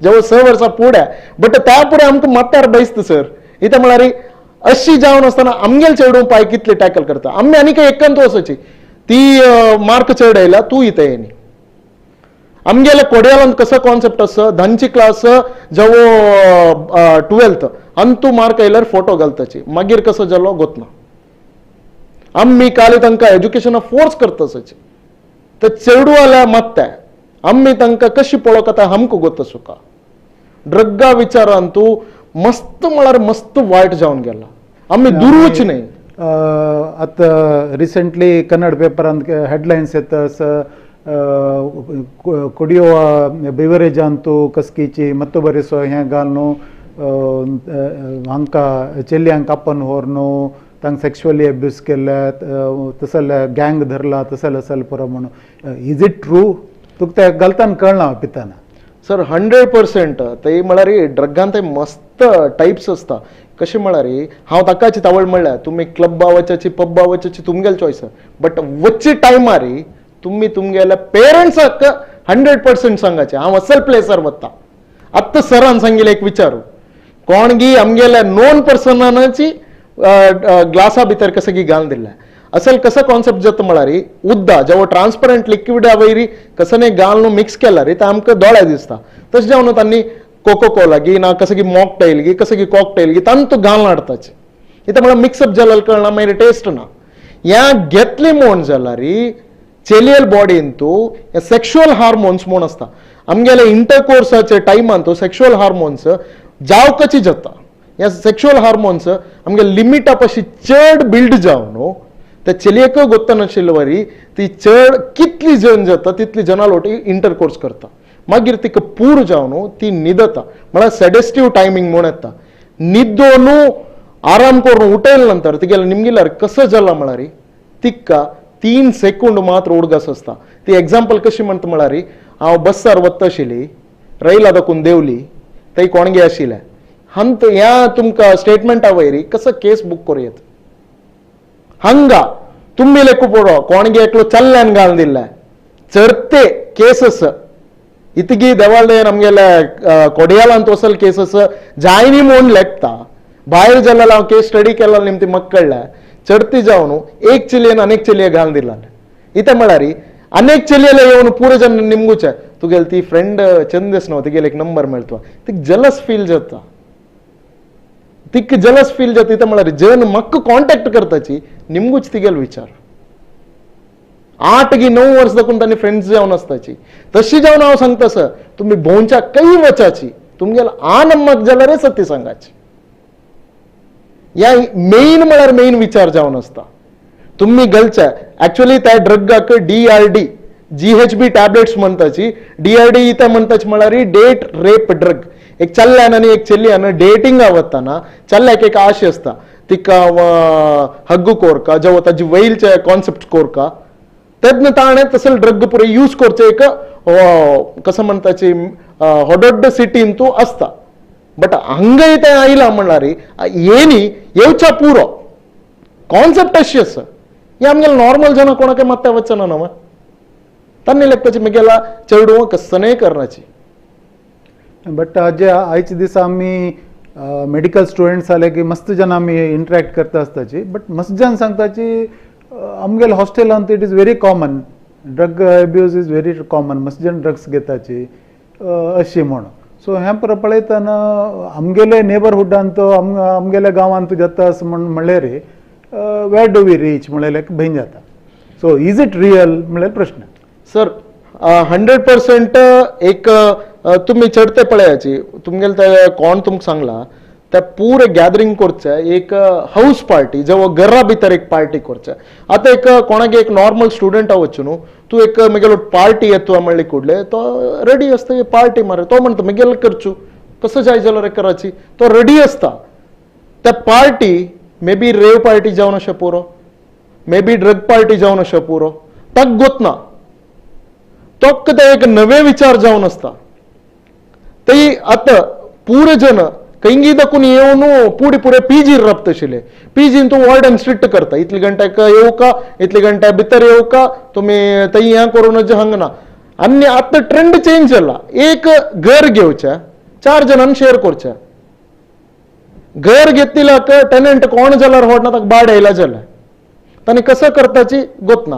जवळ 6 वर्सां फुडें बट त्या पुढे आमकां मात्यार बैसता सर. इतें म्हळ्यार अशी जावन आसतना आमगेल चेडूं पाय कितले टॅकल करता. आमी आनी काय एकंत वचची ती मार्क चड आयला तूं इतें येनी. आमगेल्या कोडियालांत कसो कॉन्सेप्ट आसा धांची क्लास जवळ 12th आनी तूं मार्क आयल्यार फोटो घालताची मागीर कसो जालो गोतना. आमी काली तांकां एज्युकेशना फोर्स करतासाची तर चेडवाल्या मात्या आमी तांकां कशी पळोवका तें आमकां गोत सुका. ड्रग्गा विचारान तूं मस्त म्हळ्यार मस्त वायट जावन गेला आमी दुरूच न्ही. आतां रिसेंटली कन्नड पेपरांत हेडलायन्स येता कुडियो बिवरेजांतू कसकीची मत्तो बरेसो हें घालून हांकां चेल्यांक आपोवन व्हरून तांकां सेक्शुअली एब्यूज केल्या तसले गँग धरला तसले असल पुरो म्हणून. Is it true? तुका तें घालताना कळना पिताना. सर 100% ते म्हळ्यार ड्रगान ते मस्त टायप्स आसता. कशें म्हळ्यार हांव ताकाच तावळ म्हणल्यार तुमी क्लब्बा वचाची पब्बा वचाची तुमगेले चॉयस, बट वच्चे टायमार तुमी तुमगेल्या पेरंट्साक 100% सांगाचें हांव असल प्लेसार वता. आत्तां सरान सांगिल्लें एक विचारू कोणगी आमगेल्या नोन पर्सनाची ग्लासा भितर कसं की घालून दिल्लें असल कसं कॉन्सेप्ट जाता म्हळ्यार उद्दा जेव्हा ट्रान्सपरंट लिक्विडा वयरी कसं न्ही घालून मिक्स केला रे ते आमकां दोळे दिसता. तशें जावन तांणी कोको कोला गी ना कसं की मॉकटेल गी कसं की कॉकटेल गी तांतू घालून हाडताचे. इथं म्हळ्यार मिक्सअप जाल्यार कळना मागीर टेस्ट ना. ह्या घेतली म्हूण जाल्यार चेलियल बॉडीन तूं सेक्शुअल हार्मोन्स म्हूण आसता. आमगेले इंटरकोर्साचे टायमान तो सेक्शुअल हार्मोन्स जावकाची जाता. ह्या सेक्शुअल हार्मोन्स आमगे लिमिटा पशी चड बिल्ड जावन न्हू त्या चलयेक गोत्तनाशिल्ले वरी ती चड कितली जण जाता तितली जनां लोटी इंटरकोर्स करता. मागीर तिका पूर जावन ती न्हिदता म्हळ्यार सेडेस्टीव टायमींग म्हूण येता. न्हिदोनू आराम करून उठयले नंतर तिगेले निमगिल्यार कसं जाला म्हळ्यार तिका 3 सेकंड मात्र उडगास आसता. ती एग्जाम्पल कशी म्हणटा म्हळ्यार हांव बस्सार वता आशिल्ली रैला दाखून देंवली थंय कोणगे आशिल्लें हंत ह्या तुमकां स्टेटमेंटा वयरी कसो केस बूक करूं येता. हांगा तुमी लेखू पडो कोणगे एकलो चल्ल्यान घालून दिल्लें चडते केसस इतकी देवालयन आमगेल्या कोडियालांत वसल केसस जायनी म्हूण लेखता. भायर जाल्यार हांव केस स्टडी केला निमती म्हाका कळ्ळें चडती जावन एक चलयेन अनेक चलये घालून दिला. इतें म्हळ्यार अनेक चलयेले येवन पुरे जन निमगुचे तुगेली ती फ्रेंड चंद न्हू तिगेले एक नंबर मेळटा तिका जलस फील जाता. तिका जलस फील जाता. इतें म्हळ्यार जन म्हाका कॉन्टेक्ट करताची निमगूच तिगेलो विचार. 8 की 9 वर्स दाखून तांणी फ्रेंड्स जावन आसताची. तशी जावन हांव सांगता सर तुमी भोंवच्या कय वचाची तुमगेलो आन अम्माक जाल्यार सत्य सांगाची. ह्या मेन म्हळ्यार मेन विचार जावन आसता. तुमी गलचे एक्चुअली त्या ड्रगाक DRD GHB tablets म्हणताची. DRD इतें म्हणताची म्हळ्यार डेट रेप ड्रग. एक चल्यान आनी एक चलयान डेटिंगा वतना चल्याक एक आश आसता तिका हग्ग कोरका जेव्हा ताजी वैलचे कॉन्सेप्ट कोरका तेन्ना ताणें तसले ड्रग पुरे यूज करचें एक कसं म्हणताची होडोड्ड सिटीन तूं आसता. बट हांगाय तें आयलां म्हणल्यार येनी येवच्या पुरो कॉन्सेप्ट अशी आसा. हे आमगेले नॉर्मल जनां कोणाकय मात्ता वचना न्हू तांणी लेखपाचें म्हगेल्या चेडूं कसनय करनाची. बट आज आयच्या दिसा आमी मेडिकल स्टुडंट्स आले की मस्त जन आमी इंटरेक्ट करता आसताची. बट मस्त जन सांगताची आमगेले हॉस्टेलांत it is very common, drug abuse is very common, मस्त जन ड्रग्स घेताची अशी म्हूण. सो हें पळयतना आमगेले नेबरहुडांत आमगेल्या गांवांत जाता अशें म्हण म्हणल्यार वेर do we reach म्हणल्यार भंय जाता. सो is it real म्हणल्यार प्रश्न. सर 100% एक तुमी चडते पळयाची तुमगेले ते कोण तुमकां सांगला त्या पुरे गॅदरींग करचें एक हावस पार्टी जेव्हा घरा भितर एक पार्टी करचें. आतां एक कोणाक एक नॉर्मल स्टुडंटा वचून न्हू तूं एक म्हगेलो पार्टी येतो म्हणली कुडले तो रेडी आसता पार्टी मार तो म्हणटा म्हगेलो करचू कसो जाय जाल्यार कराची तो रेडी आसता. त्या party may be rave party जावन अशें पुरो, मे बी ड्रग पार्टी जावन अशें पुरो, ताका गोतना तोक ते एक नवे विचार जावन आसता. ते आतां पुरे जन खंयगी दाखून येवन पुढे पुरे पीजीर राबता आशिल्ले. पीजीन तूं वॉर्डन स्ट्रिक्ट करता इतले घंट्याक येवका इतले घंट्या भितर येवका तुमी थंय हें करून हांगा ना. आनी आतां ट्रेंड चेंज जाला. एक घर घेवचें 4 जाणांनी शेअर करचें. घर घेतल्याक टेनंट कोण जाल्यार होडना ताका भाड येयला जाल्यार तांणी कसं करताची गोतना.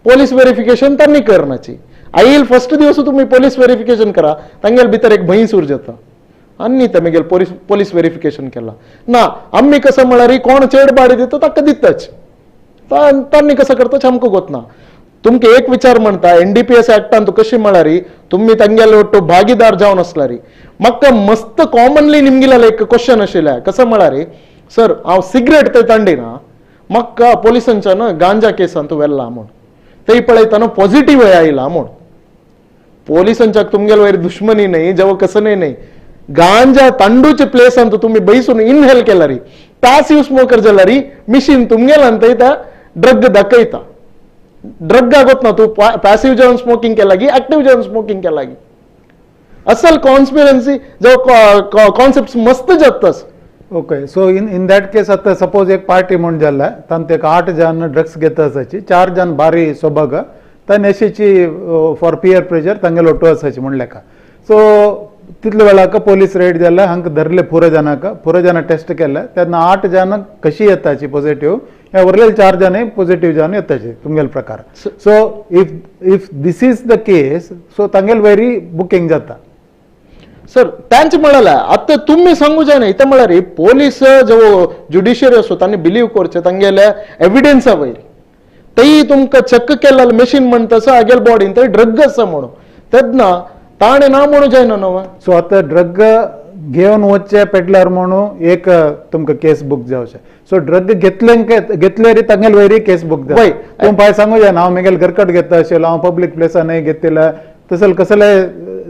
पोलीस वेरिफिकेशन तांणी करनाची. आईल फर्स्ट दिवस तुमी पोलीस वेरिफिकेशन करा तांगेले भितर एक भंय सूर जाता आनी ते मागीर पोलीस वेरिफिकेशन केला ना. आमी कसं म्हळ्यार कोण चड भाडें दिता ताका दिताच तांणी कसं करता आमकां गोतना. तुमकां एक विचार म्हणटा NDPS ऍक्टान कशी म्हळ्यार तुमी तांगेले ಒಟ್ಟು भागीदार जावन आसल्यार म्हाका मस्त कॉमनली निमगिलेलें एक क्वेश्चन आशिल्लें कसं म्हळ्यार सर हांव सिगरेट थंय तांडिना म्हाका पोलिसांच्यान गांजा केसान तूं व्हेला म्हूण थंय पळयतना पॉझिटिव्ह आयला म्हूण. पोलिसांच्याक तुमगेले वयर दुश्मनी न्हय जेव्हा कसं न्हय गांजा तांडूचे प्लेसान तुमी बैसून इनहेल केल्यार पॅसिव्ह स्मोकर जाल्यार मिशीन तुमगेल्यान थंय त्या ड्रग दाखयता. ड्रग आगोत ना तूं पॅसिव्ह जेवन स्मोकिंग केला की ऍक्टिव्ह जेवन स्मोकिंग केला की. असल कॉन्स्पिरन्सी जो कॉन्सेप्ट मस्त जातास. Okay, so in that case आता सपोज एक पार्टी म्हूण जाल्ला, तांत एक 8 जण ड्रग्स घेता आसाची, 4 जण बारी सोबग तांणी अशीची फॉर पियर प्रेशर तांगेलो ಒಟ್ಟು आसाची म्हण लेखा. सो तितले वेळाक पोलीस रेड जाल्ले, हांकां धरले पुरो जणांक, पुरो जण टेस्ट केले तेन्ना 8 जण कशी येताची पॉझिटिव्ह, ह्या उरलेले 4 जण पॉझिटिव्ह जावन येताची तुमगेले प्रकार. So if this is the case, so तांगेले वयरी बुकींग जाता. सर त्यांचे म्हळ्यार आतां तुमी सांगू जायना इथं म्हळ्यार पोलीस जो ज्युडिशियरी असो तांणी बिलीव करचे तांगेले एविडन्सा वयर तेय तुमकां चेक केल्ले मशीन म्हणटा आसा हागेले बॉडीन थंय ड्रग आसा म्हणून, तेन्ना ताणें ना म्हणू जायना न्हू. सो आतां ड्रग घेवन वचचे पेडलर म्हणून एक तुमकां केस बूक जावचें. सो ड्रग घेतले घेतल्यार तांगेले वयरी केस बूक जाता. तूं पाय सांगू जायना हांव म्हगेले घरकट घेता आशिल्लो, हांव पब्लीक प्लेसान घेतिल्लें, तसले कसले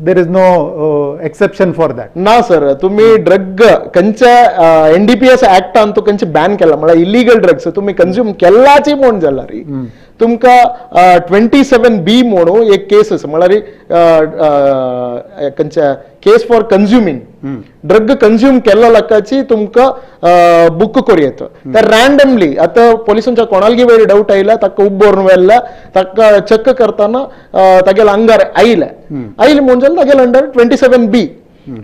there is no exception for that. ना सर, तुम्ही ड्रग खंयच्या NDPS ऍक्टान तो खंयचे बॅन केला म्हळ्यार इलिगल ड्रग्स तुम्ही कंज्युम केलाची म्हूण जाल्यार तुमकां 27B म्हणून एक केस आसा, म्हळ्यार खंयच्या case for consuming drug consume केल्लो लोकांची तुमकां बुक करूं येता. तर रॅन्डमली आतां पोलिसांच्या कोणालगी वयर डावट आयला, ताका उब्बोरून व्हेल्ला, ताका चेक करतना तागेल्या अंगार आयले आयले म्हूण जाल्यार तागेले अंडर 27B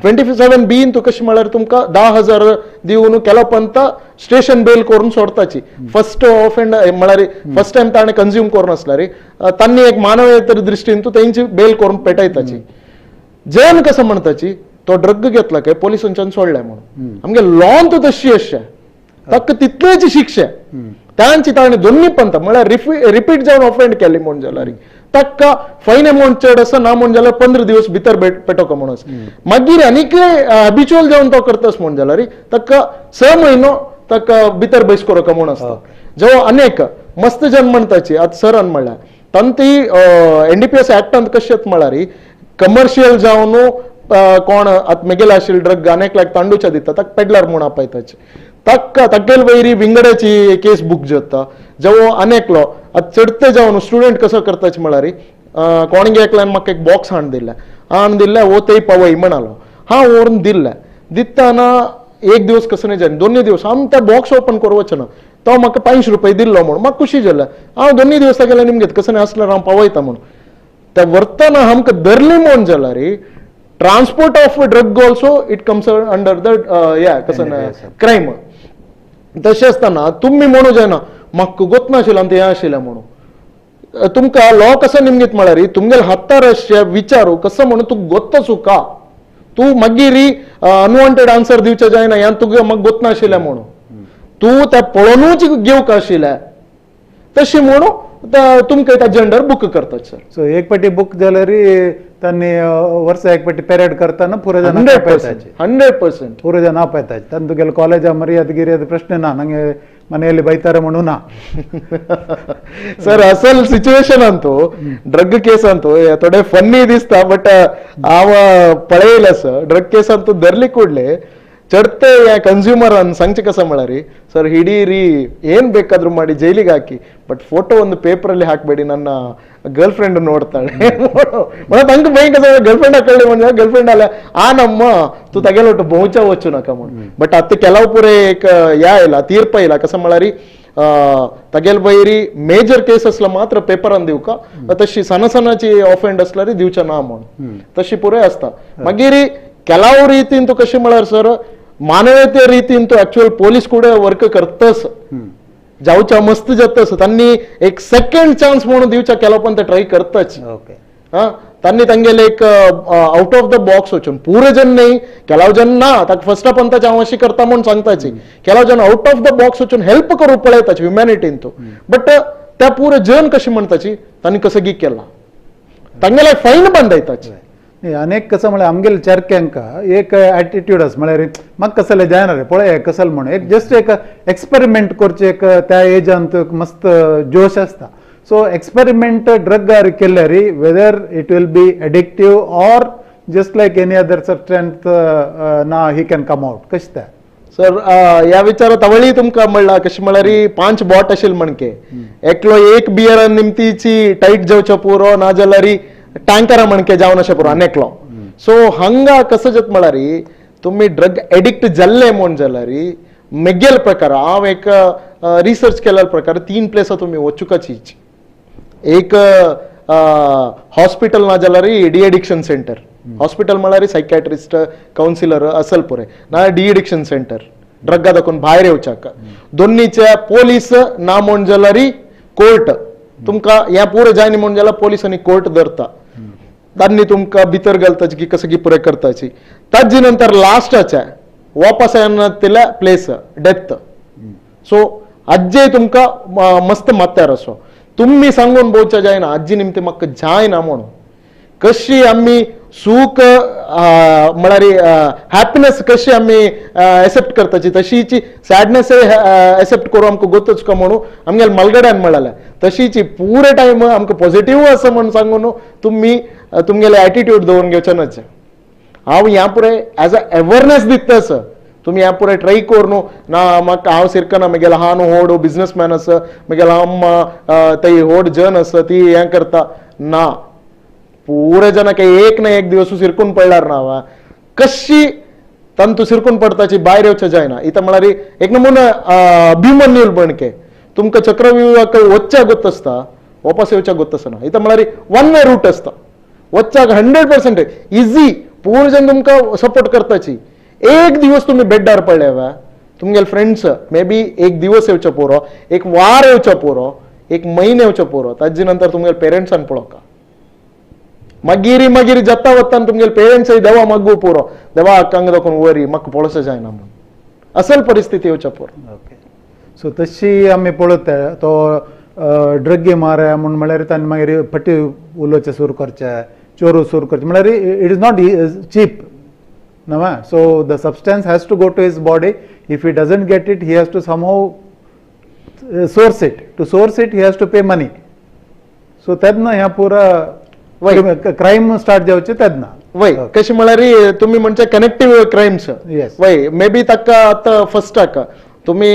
27B तुका कशें म्हळ्यार तुमकां 10,000 दिवन केलो पंत स्टेशन बेल करून सोडताची. फर्स्ट ऑफेंड म्हळ्यार फर्स्ट टायम ताणें कंज्यूम करून आसल्यार तांणी एक मानवेतर दृश्टीन तूं तेंची बेल करून पेटयताची. जैन कसं म्हणताची तो ड्रग घेतला काय पोलिसांच्यान सोडलाय म्हणून, आमगे लॉन तो तशी अशें ताका तितलेच शिक्षा तांची ताणें दोन्ही पंत म्हळ्यार रिपीट जावन ऑफेंड केली म्हूण जाल्यार ताका फायन अमावंट चड आसा ना म्हूण जाल्यार 15 दिवस भितर पेटोवका म्हणून आसा. मागीर आनीक हॅबिच्युअल जावन तो करतास म्हूण जाल्यार ताका 6 म्हयनो ताका भितर बैस करोका म्हूण आसता. जो अनेक मस्त जन म्हणताची आतां सरान म्हणल्यार तांती NDPS ऍक्टांत कशें म्हळ्यार कमर्शियल जावन कोण आतां मेगेले आशिल्ले ड्रग अनेक लायक तांडूच्या दिता ताका पेडलर म्हूण आपयताचे, ताका तागेले वयरी विंगडाची केस बूक जाता. जेवो अनेकलो आतां चडते जावन स्टुडंट कसो करताचे म्हळ्यार कोणगे एकल्यान म्हाका एक बॉक्स हाडून दिलें, हाडून दिलें वो थंय पावय म्हणालो, हांव व्हरून दिलें. दितना एक दिवस कसो न्ही जालें, 2 दिवस हांव त्या बॉक्स ओपन करूं वचना, तो म्हाका 5 रुपये दिल्लो म्हणून म्हाका खुशी जालें. हांव 2 दिवस तागेले निमगेत कसो न्ही आसल्यार हांव पावयता म्हणून. त्या व्हरतना आमकां धरली म्हूण जाल्यार transport of drug also it comes under the या कसं क्रायम. तशें आसतना तुमी म्हणू जायना म्हाका गोतनाशिल्लें आनी तें आशिल्लें म्हणून. तुमकां लॉ कसो निमगीत म्हळ्यार तुमगेले हातार अशें विचारू कसो म्हणून तूं गोत्ता चुका, तूं मागीर अनवॉन्टेड आन्सर दिवचें जायना ह्यान तुगे म्हाका गोतनाशिल्लें म्हणून, तूं तें पळोवनूच घेवंक आशिल्लें तशें म्हणून तुमकां ताजे अंडर बूक करतात सर. सो एक पाटी बुक जाल्यार तांणी वर्सा एक पाटी पॅरेड करताना पुरो जण 100% 100% पुरो जण आपयताचे. तांणी तुगेले कॉलेजा मर्याद गिर्याद प्रश्न ना, ನಂಗೆ ಮನೆಯಲ್ಲಿ ಬೈತಾರೆ म्हणून ना. सर असल सिच्युएशन अंतू ड्रग केस अंतू थोडे फन्नी दिसता बट हांव पळयलें सर ड्रग केस अंतू धरली ಕೂಡಲೇ ಚಡ್ತೆ ಕನ್ಸ್ಯೂಮರ್ ಅನ್ ಸಂಚೆ ಕಸ ಮಾಡಾರಿ ಸರ್ ಹಿಡೀರಿ ಏನ್ ಬೇಕಾದ್ರೂ ಮಾಡಿ ಜೈಲಿಗೆ ಹಾಕಿ ಬಟ್ ಫೋಟೋ ಒಂದು ಪೇಪರ್ ಅಲ್ಲಿ ಹಾಕಬೇಡಿ, ನನ್ನ ಗರ್ಲ್ ಫ್ರೆಂಡ್ ನೋಡ್ತಾಳೆ ತಂಗ ಭಯಂಕರ ಗರ್ಲ್ ಫ್ರೆಂಡ್ ಹಾಕೊಳ್ಳಿ ಮಂಜ ಗರ್ಲ್ ಫ್ರೆಂಡ್ ಅಲ್ಲ ಆ ನಮ್ಮ ತು ತಗೆಲೊಟ್ಟು ಬಹುಚ ವಚ್ಚು ನಕ ಬಟ್ ಅತ್ತ ಕೆಲವು ಪೂರೆ ಯಾ ಇಲ್ಲ ತೀರ್ಪ ಇಲ್ಲ ಕಸ ಮಾಡಾರಿ ತಗೆಲ್ ಬೈರಿ ಮೇಜರ್ ಕೇಸಸ್ ಲ ಮಾತ್ರ ಪೇಪರ್ ಅನ್ ದಿವ್ಕ तशी ಸಣ್ಣ ಸಣ್ಣची ऑफेंड असल्यार दिवचे ना म्हणून तशी पुरे असता. मागीर ಕೆಲವು ರೀತಿಂತೂ ಕಶಿ म्हळ्यार सर मानवते ರೀತಿಂತೂ ಆಕ್ಚುअल पोलीस ಕೂಡ वर्क करतस जावच्या मस्त जातस त्यांनी एक सेकंड चान्स म्हणून दिवच्या केलो पण ते ट्राय करतच. ओके हा त्यांनी तांगेले एक आउट ऑफ the box वचून पुरे जण नाही ಕೆಲವು जण ना ताका फर्स्ट पंताचे हांव अशी करता म्हणून सांगताची ಕೆಲವು जण आउट ऑफ the box वचून हेल्प करू पळयताची ह्युमॅनिटीन तो बट त्या पुरे जण कशी म्हणताची तांणी कसं गी केला तांगेले फायन बांदायताची. अनेक कसं म्हळ्यार आमगेले चरक्यांक एक ॲटिट्यूड आसा म्हळ्यार म्हाका कसले जायना रे पळय कसल म्हणून एक जस्ट एक एक्सपेरिमेंट करचे एक त्या एजांत मस्त जोश आसता. सो एक्सपेरिमेंट ड्रग केल्यार whether it will be addictive or just like any other substance ना he can come out कशें तें. सर ह्या विचारात आवळी तुमकां म्हणला कशें म्हळ्यार 5 बॉट आशिल्ले म्हणके एकलो एक बियर निमतीची टायट जावचो पुरो ना जाल्यार टँकरा म्हणके जावन अशें पुरो आनी एकलो. सो हांगा कसं जाता म्हळ्यार तुमी ड्रग एडिक्ट जाल्ले म्हूण जाल्यार मेगेल प्रकार हांव एक रिसर्च केल्ल्या प्रकार 3 प्लेसा तुमी वचुकाची. एक हॉस्पिटल ना जाल्यार डी एडिक्शन सेंटर. हॉस्पिटल म्हळ्यार सायकॅट्रिस्ट कावन्सिलर असल पुरे ना डी एडिक्शन सेंटर ड्रगा दाखोवन भायर येवच्याक. दोन्हीचे पोलीस ना म्हूण जाल्यार कोर्ट तुमकां हें पुरो जायना म्हूण जाल्यार पोलीस आनी कोर्ट धरता, तांणी तुमकां भितर घालताची की कसं की पुरें करताची. ताजे नंतर लास्टाचे वापस येना तिल्या प्लेस डेथ. सो आज्जे तुमकां मस्त मात्यार असो तुमी सांगून भोवच्या जायना आजी निमते म्हाका जायना म्हणून. कशी आमी सूख म्हळ्यार हॅपिनेस कशी आमी एक्सेप्ट करताची तशीची सॅडनेस एक्सेप्ट करूं आमकां गोतच का म्हणून आमगेले मलगड्यान म्हळ्यार तशीची पुरे टायम आमकां पॉझिटिव्ह आसा म्हणून सांगून तुमी तुमगेले एटिट्यूड दवरून घेवचे नाचे. हांव ह्या पुरे एज अ अवेरनेस दिता आसा तुमी ह्या पुरे ट्राय करून ना म्हाका हांव सिरकना म्हगेलो हा न्हू होड बिजनसमॅन आसा म्हगेलो अम्मा ती होड जन आसा ती हें करता ना. पुरे जनाक एक ना एक दिवस सिरकून पडल्यार ना वा कशी तांतू सिरकून पडताची भायर येवचें जायना. इथं म्हळ्यार एक नमुना अभिमन्यूल बणके तुमकां चक्रव्यूहाक वच्च्या गोत आसता वापस येवच्या गोत आसना. इथं म्हळ्यार वन वे रूट आसता वच्च्याक 100% इजी पूर्ण जन तुमकां सपोर्ट करताची. एक दिवस तुमी बेड्डार पडले वा तुमगेले फ्रेंड्स मे बी एक दिवस येवचो पुरो, एक वार येवचो पुरो, एक म्हयनो येवचो पुरो, ताजे नंतर तुमगेले पेरंट्सान पळोवका. मागीर मागीर जाता वता तुमगेले पेरंट्सय देवा मागू पुरो देवा हांगा दाखोवन वरी म्हाका पळोवचें जायना म्हणून असल परिस्थिती येवच्या पुरो. ओके सो तशी आमी पळयता तो ड्रग मार म्हूण म्हळ्यार ताणें मागीर फटी उलोवचें सुरू करचें, चोरू सुरू करचें, म्हळ्यार it is not cheap न्हय. So the substance has to go to his body. If he doesn't get it he has to somehow source it. To source it he has to pay money. So तेन्ना ह्या पुरा crime start जावचे तेन्ना. वय कशें म्हळ्यार तुमी म्हणचे कनेक्टीव क्रायम्स. वय मे बी ताका आतां फस्टाक तुमी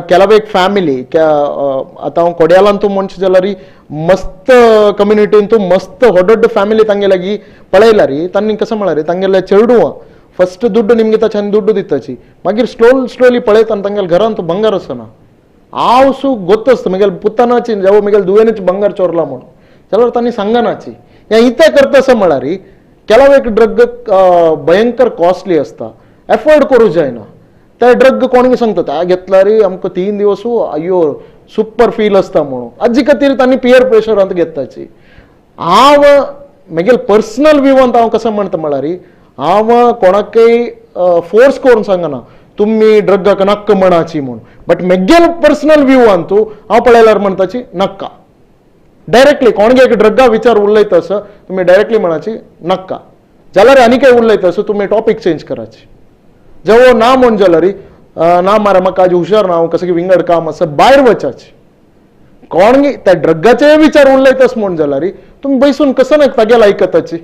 केलाव एक फॅमिली आतां हांव कोड्यालान तूं म्हणचे जाल्यार मस्त कम्युनिटीन तूं मस्त व्हड व्हड फॅमिली तांगे लागीं पळयल्यार तांणी कसं म्हळ्यार तांगेले चेडवां फस्ट दुड्डू निमगे ताच्यान दुड्डू दिताची मागीर स्लो स्लोली पळयता आनी तांगेले घरान तूं बंगार आसना. हांव सु गोत आसता म्हगेले पुतानाची जेव म्हगेले दुवेनूच बंगार चोरला म्हणून जाल्यार तांणी सांगनाची. हें इतें करता आसा म्हळ्यार केलाव एक ड्रग भयंकर कॉस्टली आसता एफोर्ड करूं जायना. ते ड्रग कोणूय सांगता त्या घेतल्यार आमकां 3 दिवस अय्यो सुपर फील आसता म्हणून आजी खातीर तांणी पियर प्रेशरांत घेताची. हांव म्हगेले पर्सनल व्यूवांत हांव कसो म्हणटा म्हळ्यार हांव कोणाकय फोर्स करून सांगना तुमी ड्रगाक नाक्क म्हणाची म्हूण, बट म्हगेले पर्सनल व्यूवांत हांव पळयल्यार म्हणटाची नाक्का. डायरेक्टली कोणगे एक ड्रगा विचार उलयता आसा तुमी डायरेक्टली म्हणाची नाक्का जाल्यार आनी काय उलयता आसा तुमी टॉपीक चेंज कराची. जेवो ना म्हूण जाल्यार ना मारा म्हाका आज हुशार ना हांव कसं की विंगड काम आसा भायर वचाची. कोणगे त्या ड्रगाचे विचार उलयतास म्हूण जाल्यार तुमी बैसून कसं ना तागेले आयकताची.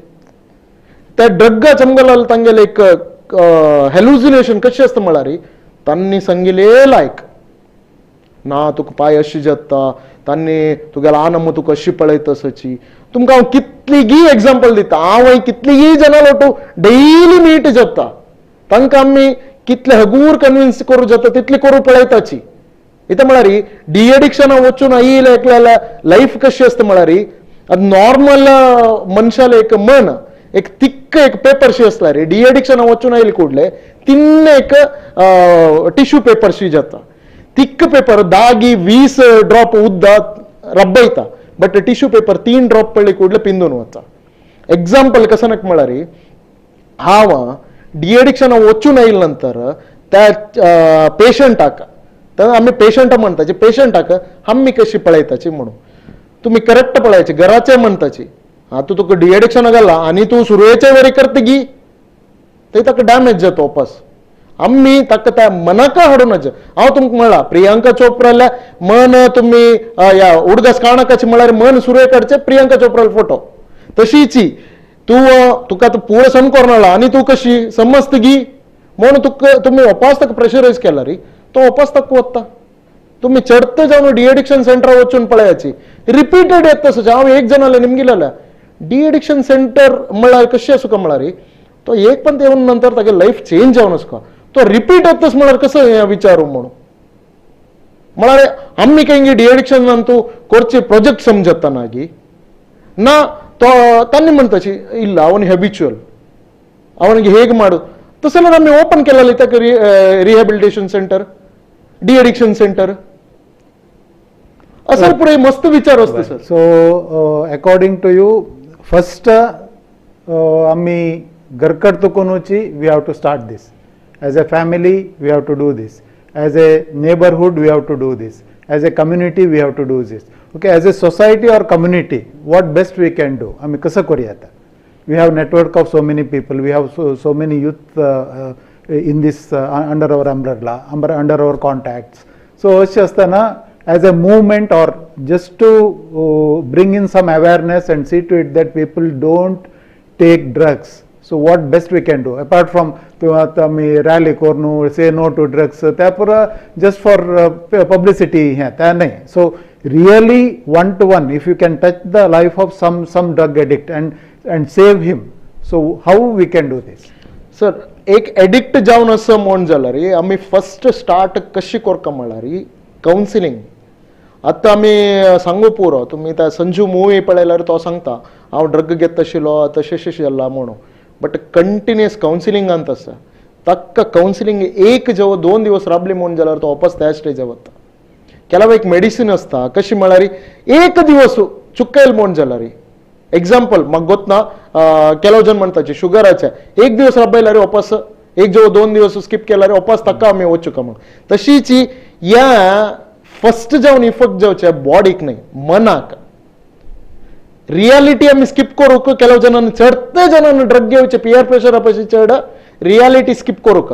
त्या ड्रगा चमगलाल तांगेले एक हेलुजिनेशन कशें आसता म्हळ्यार तांणी सांगिल्लें लायक ना तुका पांय अशी जाता तांणी तुगेलो आनम तुका अशी पळयता आसाची. तुमकां हांव कितलीगी एग्जाम्पल दिता. हांव कितलीगी जाणां लोटू डेली मीट जाता तांकां आमी कितले हगूर कन्विन्स करूं जाता तितली करूं पळयताची. इथं म्हळ्यार डी एडिक्शना वचून आयिल्ले एकल्याल्या लायफ कशी आसता म्हळ्यार नॉर्मल मनशाले एक मन एक थिक्क एक पेपरशी आसल्यार डी एडिक्शना वचून आयले कुडले तिन्न एक टिश्यू पेपरशी जाता. थिक्क पेपर 10 20 ड्रॉप उद्दा रब्बयता बट टिश्यू पेपर 3 ड्रॉप पडले कुडले पिंदून वता. एग्जाम्पल कसं नाका म्हळ्यार हांव डी एडिक्शना वचून आयले नंतर त्या पेशंटाक तर आमी पेशंट म्हणटाचे पेशंटाक आमी कशी पळयताची म्हणून तुमी करेक्ट पळयाचे घराचे म्हणटाची आतां तुका डी एडिक्शना घाला आनी तूं सुरवेचे वरी करता गी थंय ताका डॅमेज जाता वापस. आमी ताका त्या मनाका हाडून हांव तुमकां म्हणला प्रियांका चोप्राल्या मन तुमी ह्या उडगास काणाकाची म्हळ्यार मन सुरवे काडचे प्रियांका चोप्रालो फोटो तशीची तूं तुका आतां पुरो सम कोरनाला आनी तूं कशी समजता गी म्हणून तुका तुमी वापस ताका प्रेशरायज केला रे तो वापस ताका वता. तुमी चडत जावन डी एडिक्शन सेंटरा वचून पळयाची रिपीटेड येता तसो. हांव एक जाणाले निमगिलेल्या डी एडिक्शन सेंटर म्हळ्यार कशें आसा म्हळ्यार तो एक पण येवन नंतर तागे लायफ चेंज जावन आसका तो रिपीट येतच म्हळ्यार कसो हें विचारू म्हणून म्हळ्यार आमी खंय डिएडिक्शन अंतू करचे प्रोजेक्ट समजता नागी ना तो तांणी म्हणताची ಇಲ್ಲ ಅವನು ಹ್ಯಾಬಿಚುವಲ್ ಅವನಿಗೆ ಹೇಗೆ ಮಾಡು ತಸಲ ಆमी ಓಪನ್ केलेलं ताका rehabilitation centre de addiction centre असं पुढे मस्त विचार असतो sir. So according to you first आमी घरकड तुकोनूची we have to start this as a family, we have to do this as a neighbourhood, we have to do this as a community, we have to do this. Okay, as a society or community what best we can do, आमी कसं करूया आतां. We have network of so many people, we have so many youth in this under our umbrella, under our contacts. So अशें आसतना as a movement or just to bring in some awareness and see to it that people don't take drugs. So what best we can do apart from आतां आमी rally करून से no two drugs त्या पुरो just for publicity हें तें न्हय. So really one to one if you can touch the life of some drug addict and save him, so how we can do this? Sir एक addict जावन आसा म्हण जाल्यार आमी फस्ट स्टार्ट कशी करता म्हळ्यार कावन्सिलींग. आतां आमी सांगू पुरो तुमी त्या संजू मुवी पळयल्यार तो सांगता हांव ड्रग घेत आशिल्लो तशें तशें जाला म्हणून, बट कंटिन्युअस कावन्सिलिंगांत आसा. ताका कावन्सिलींग एक जेव 2 दिवस राबली म्हूण जाल्यार तो वापस त्या स्टेजार वता. ಕೆಲವು एक मेडिसिन आसता कशी म्हळ्यार एक दिवस चुकयल म्हूण जाल्यार एक्झाम्पल म्हाका गोत ना ಕೆಲವು जन म्हणताचे शुगराचे एक दिवस राबयल्यार वापस एक जेव 2 दिवस स्किप केल्यार वापस ताका आमी वचूका म्हणून. तशीच ह्या फस्ट जावन इफेक्ट जावचे बॉडीक न्हय मनाक. रियालिटी आमी स्किप करूंक ಕೆಲವು जनांनी चडते जनांनी ड्रग घेवचे पियर प्रेशरा पशी चड रियालिटी स्किप करूंक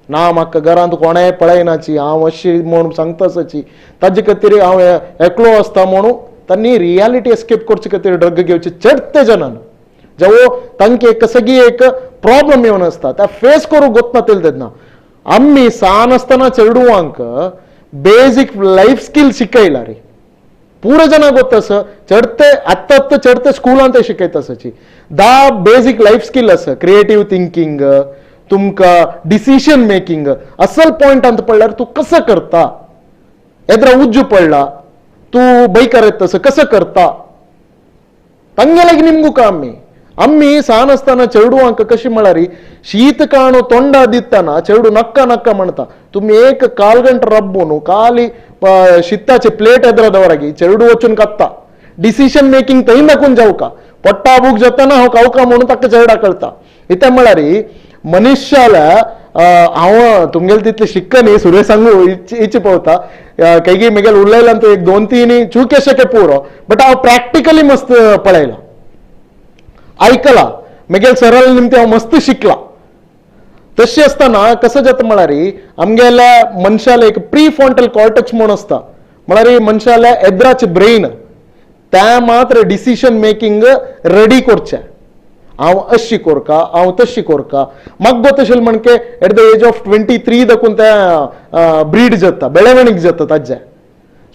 ना म्हाका घरांत कोणें पळयनाची हांव अशी म्हूण सांगताची ताजे खातीर हांव एकलो आसता म्हणून तांणी रियालिटी एस्केप करचे खातीर ड्रग घेवचे चडते जनान. जेवो तांकां एक सगळी एक प्रॉब्लम येवन आसता त्या फेस करूंक गोतना तेल तेन्ना आमी सान आसतना चेडवांक बेजीक लायफ स्कील शिकयला रे पुरो जनां गोत आसा चडते आत्तां आत्तां चडते स्कुलांत शिकयता आसाची 10 बेजीक लायफ स्कील आसा क्रिएटीव थिंकींग तुमकां डिसिशन मेकिंग असल पॉयंट अंत पडल्यार तूं कसं करता येद्रा उज्जू पडला तूं बैकार येता तसं कसं करता तांगेले निमगू का आमी आमी सान आसतना चेडवांक कशी म्हळ्यार शीत काणू तोंडा दितना चेडू नक्का नक्का म्हणटा तुमी एक काल गंट रब्बून खाली शिताचे प्लेट एदरा दवरागी चेडू वचून कात्ता डिसिशन मेकिंग थंय दाखोवन जावका पोट्टा भूक जाताना हांव खावका म्हणून ताका चेडा कळटा. इतें म्हळ्यार मनुष्याला हांव तुमगेले तितले शिक्क न्ही सुरेश सांगू इच्छ पावता कैगी मेगेल उलयला तो एक 2-3 चूक शके पुरो बट हांव प्रॅक्टिकली मस्त पळयला आयकला मेगेल सरळ निमते हांव मस्त शिकला. तशें आसतना कसं जाता म्हळ्यार आमगेल्या मनशाले एक प्री फ्रंटल कॉर्टेक्स म्हूण आसता म्हळ्यार मनशाल्या एद्राचे ब्रेन त्या मात्र डिसिशन मेकिंग रेडी करचें हांव अशी कोरका हांव तशी कोरका म्हाका गोत आशिल्लें म्हणके एट the age of 23 दाखून त्या ब्रीड जाता बेळवणीक जाता ताजें.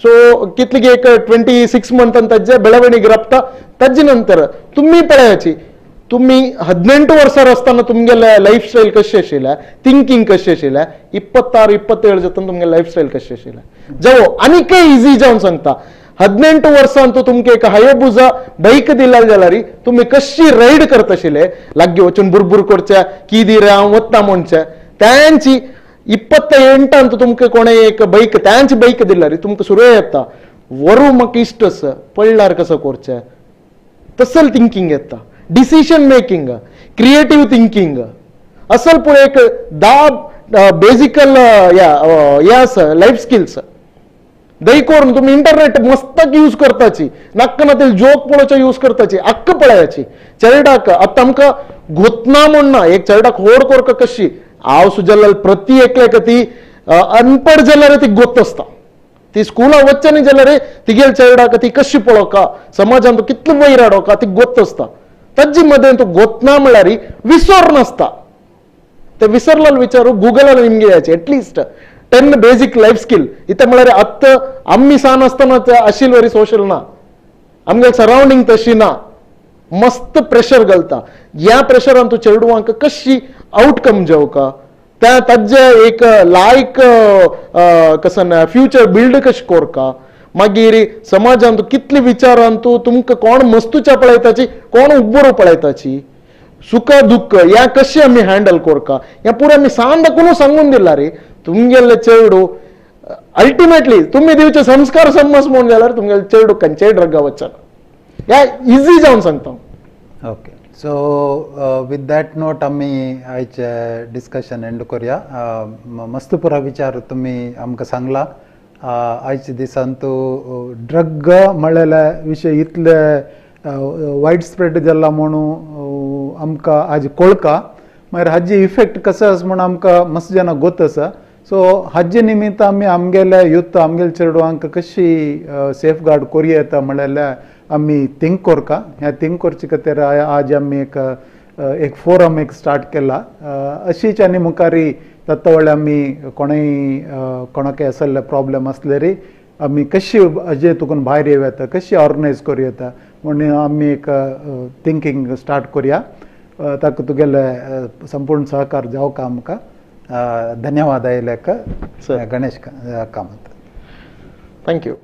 सो कितली एक 26 मंथान ताजे बेळवणीक राबता ताजे नंतर तुमी पळयाची तुमी 18 वर्सार आसतना तुमगेले लायफ स्टायल कशें आशिल्लें थिंकींग कशें आशिल्लें 26 27 जातना तुमगेले लायफ स्टायल कशें आशिल्लें जावं आनीकय इजी जावन सांगता 18 वर्सां तो तुमकां एक हायाबुजा बायक दिला जाल्यार तुमी कशी रायड करता आशिल्ले लागीं वचून बुरबुर करचे की दी रे हांव वता म्हणचें त्यांची 28 तुमकां कोणें एक बायक त्यांची बायक दिल्यार तुमकां सुरू येता वरू म्हाका इश्ट आसा पडल्यार कसो करचें तसल थिंकींग येता डिसिशन मेकिंग क्रिएटीव थिंकींग असल पळय एक 10 बेजिकल हे आसा लायफ स्किल्स दही करून तुम्ही इंटरनेट मस्ताक यूज करताची नाक्क ना ते जोक पळोवचे यूज करताची अक्क पळयाची चेरडाक आतां आमकां गोतना म्हण ना एक चेरडाक होड कोरका कशी हांव सुजाल्यार प्रति एकल्याक ती अनपड जाल्यार ती गोत आसता ती स्कुला वच्चे न्ही जाल्यार तिगेल चेरडाक ती कशी पळोवका समाजान कितलो वयर हाडोवका ती गोत आसता ताजे मदें तूं गोतना म्हळ्यार विसर नासता ते विसरलेलो विचारू गुगलान निमगे याचे at least 10 basic life skill इथे म्हळ्यार आत्तां आमी सान आसतना आशिल्ले वरी सोशल ना आमगे सरावंडींग तशी ना मस्त प्रेशर घालता. ह्या प्रेशरान तूं चेडवांक कशी आउटकम जावका, त्या ताजे एक लायक कसन फ्युचर बिल्ड कशें कोरका. मागीर समाजान तूं कितले विचारान तूं तुमकां कोण मस्तूच्या पळयताची, कोण उब्बरो पळयताची, सुख दुःख ह्या कशें आमी हँडल कोरका, ह्या पुरो आमी सांदाकून सांगून दिला रे. तुमगेले चेडू अल्टिमेटली तुमी दिवचे संस्कार समज म्हणून जाल्यार तुमगेले चेडू खंयचेय ड्रगा वचना, ह्या इजी जावन सांगता. Okay, so with that note आमी आयचे डिस्कशन एंड करुया. मस्त पुरा विचार तुमी आमकां सांगला. आयच्या दिसान तूं ड्रग म्हळ्ळेले विशय इतले वायड स्प्रेड जाला म्हणून आमकां आज कळका. मागीर हाजी इफेक्ट कसो आसा म्हूण आमकां मस्त जाणां गोत आसा. सो हाजे निमित्त आमी आमगेले युथ, आमगेले चेडवांक कशी सेफ गार्ड करूं येता म्हळ्यार आमी थिंक कोरका. ह्या थिंक करचे खातीर आज आमी एक एक फोरम एक स्टार्ट केला. अशीच आनी मुखारी जाता आमी कोणूय कोणाकय आसले प्रॉब्लेम आसलेरी आमी कशी अजे तुकून भायर येवं येता, कशी ऑर्गनायज करूं येता म्हणून आमी एक थिंकींग स्टार्ट करुया. ताका तुगेले संपूर्ण सहकार जावका आमकां. धन्यवाद आयलेक sir. Ganesh Kamath. Thank you.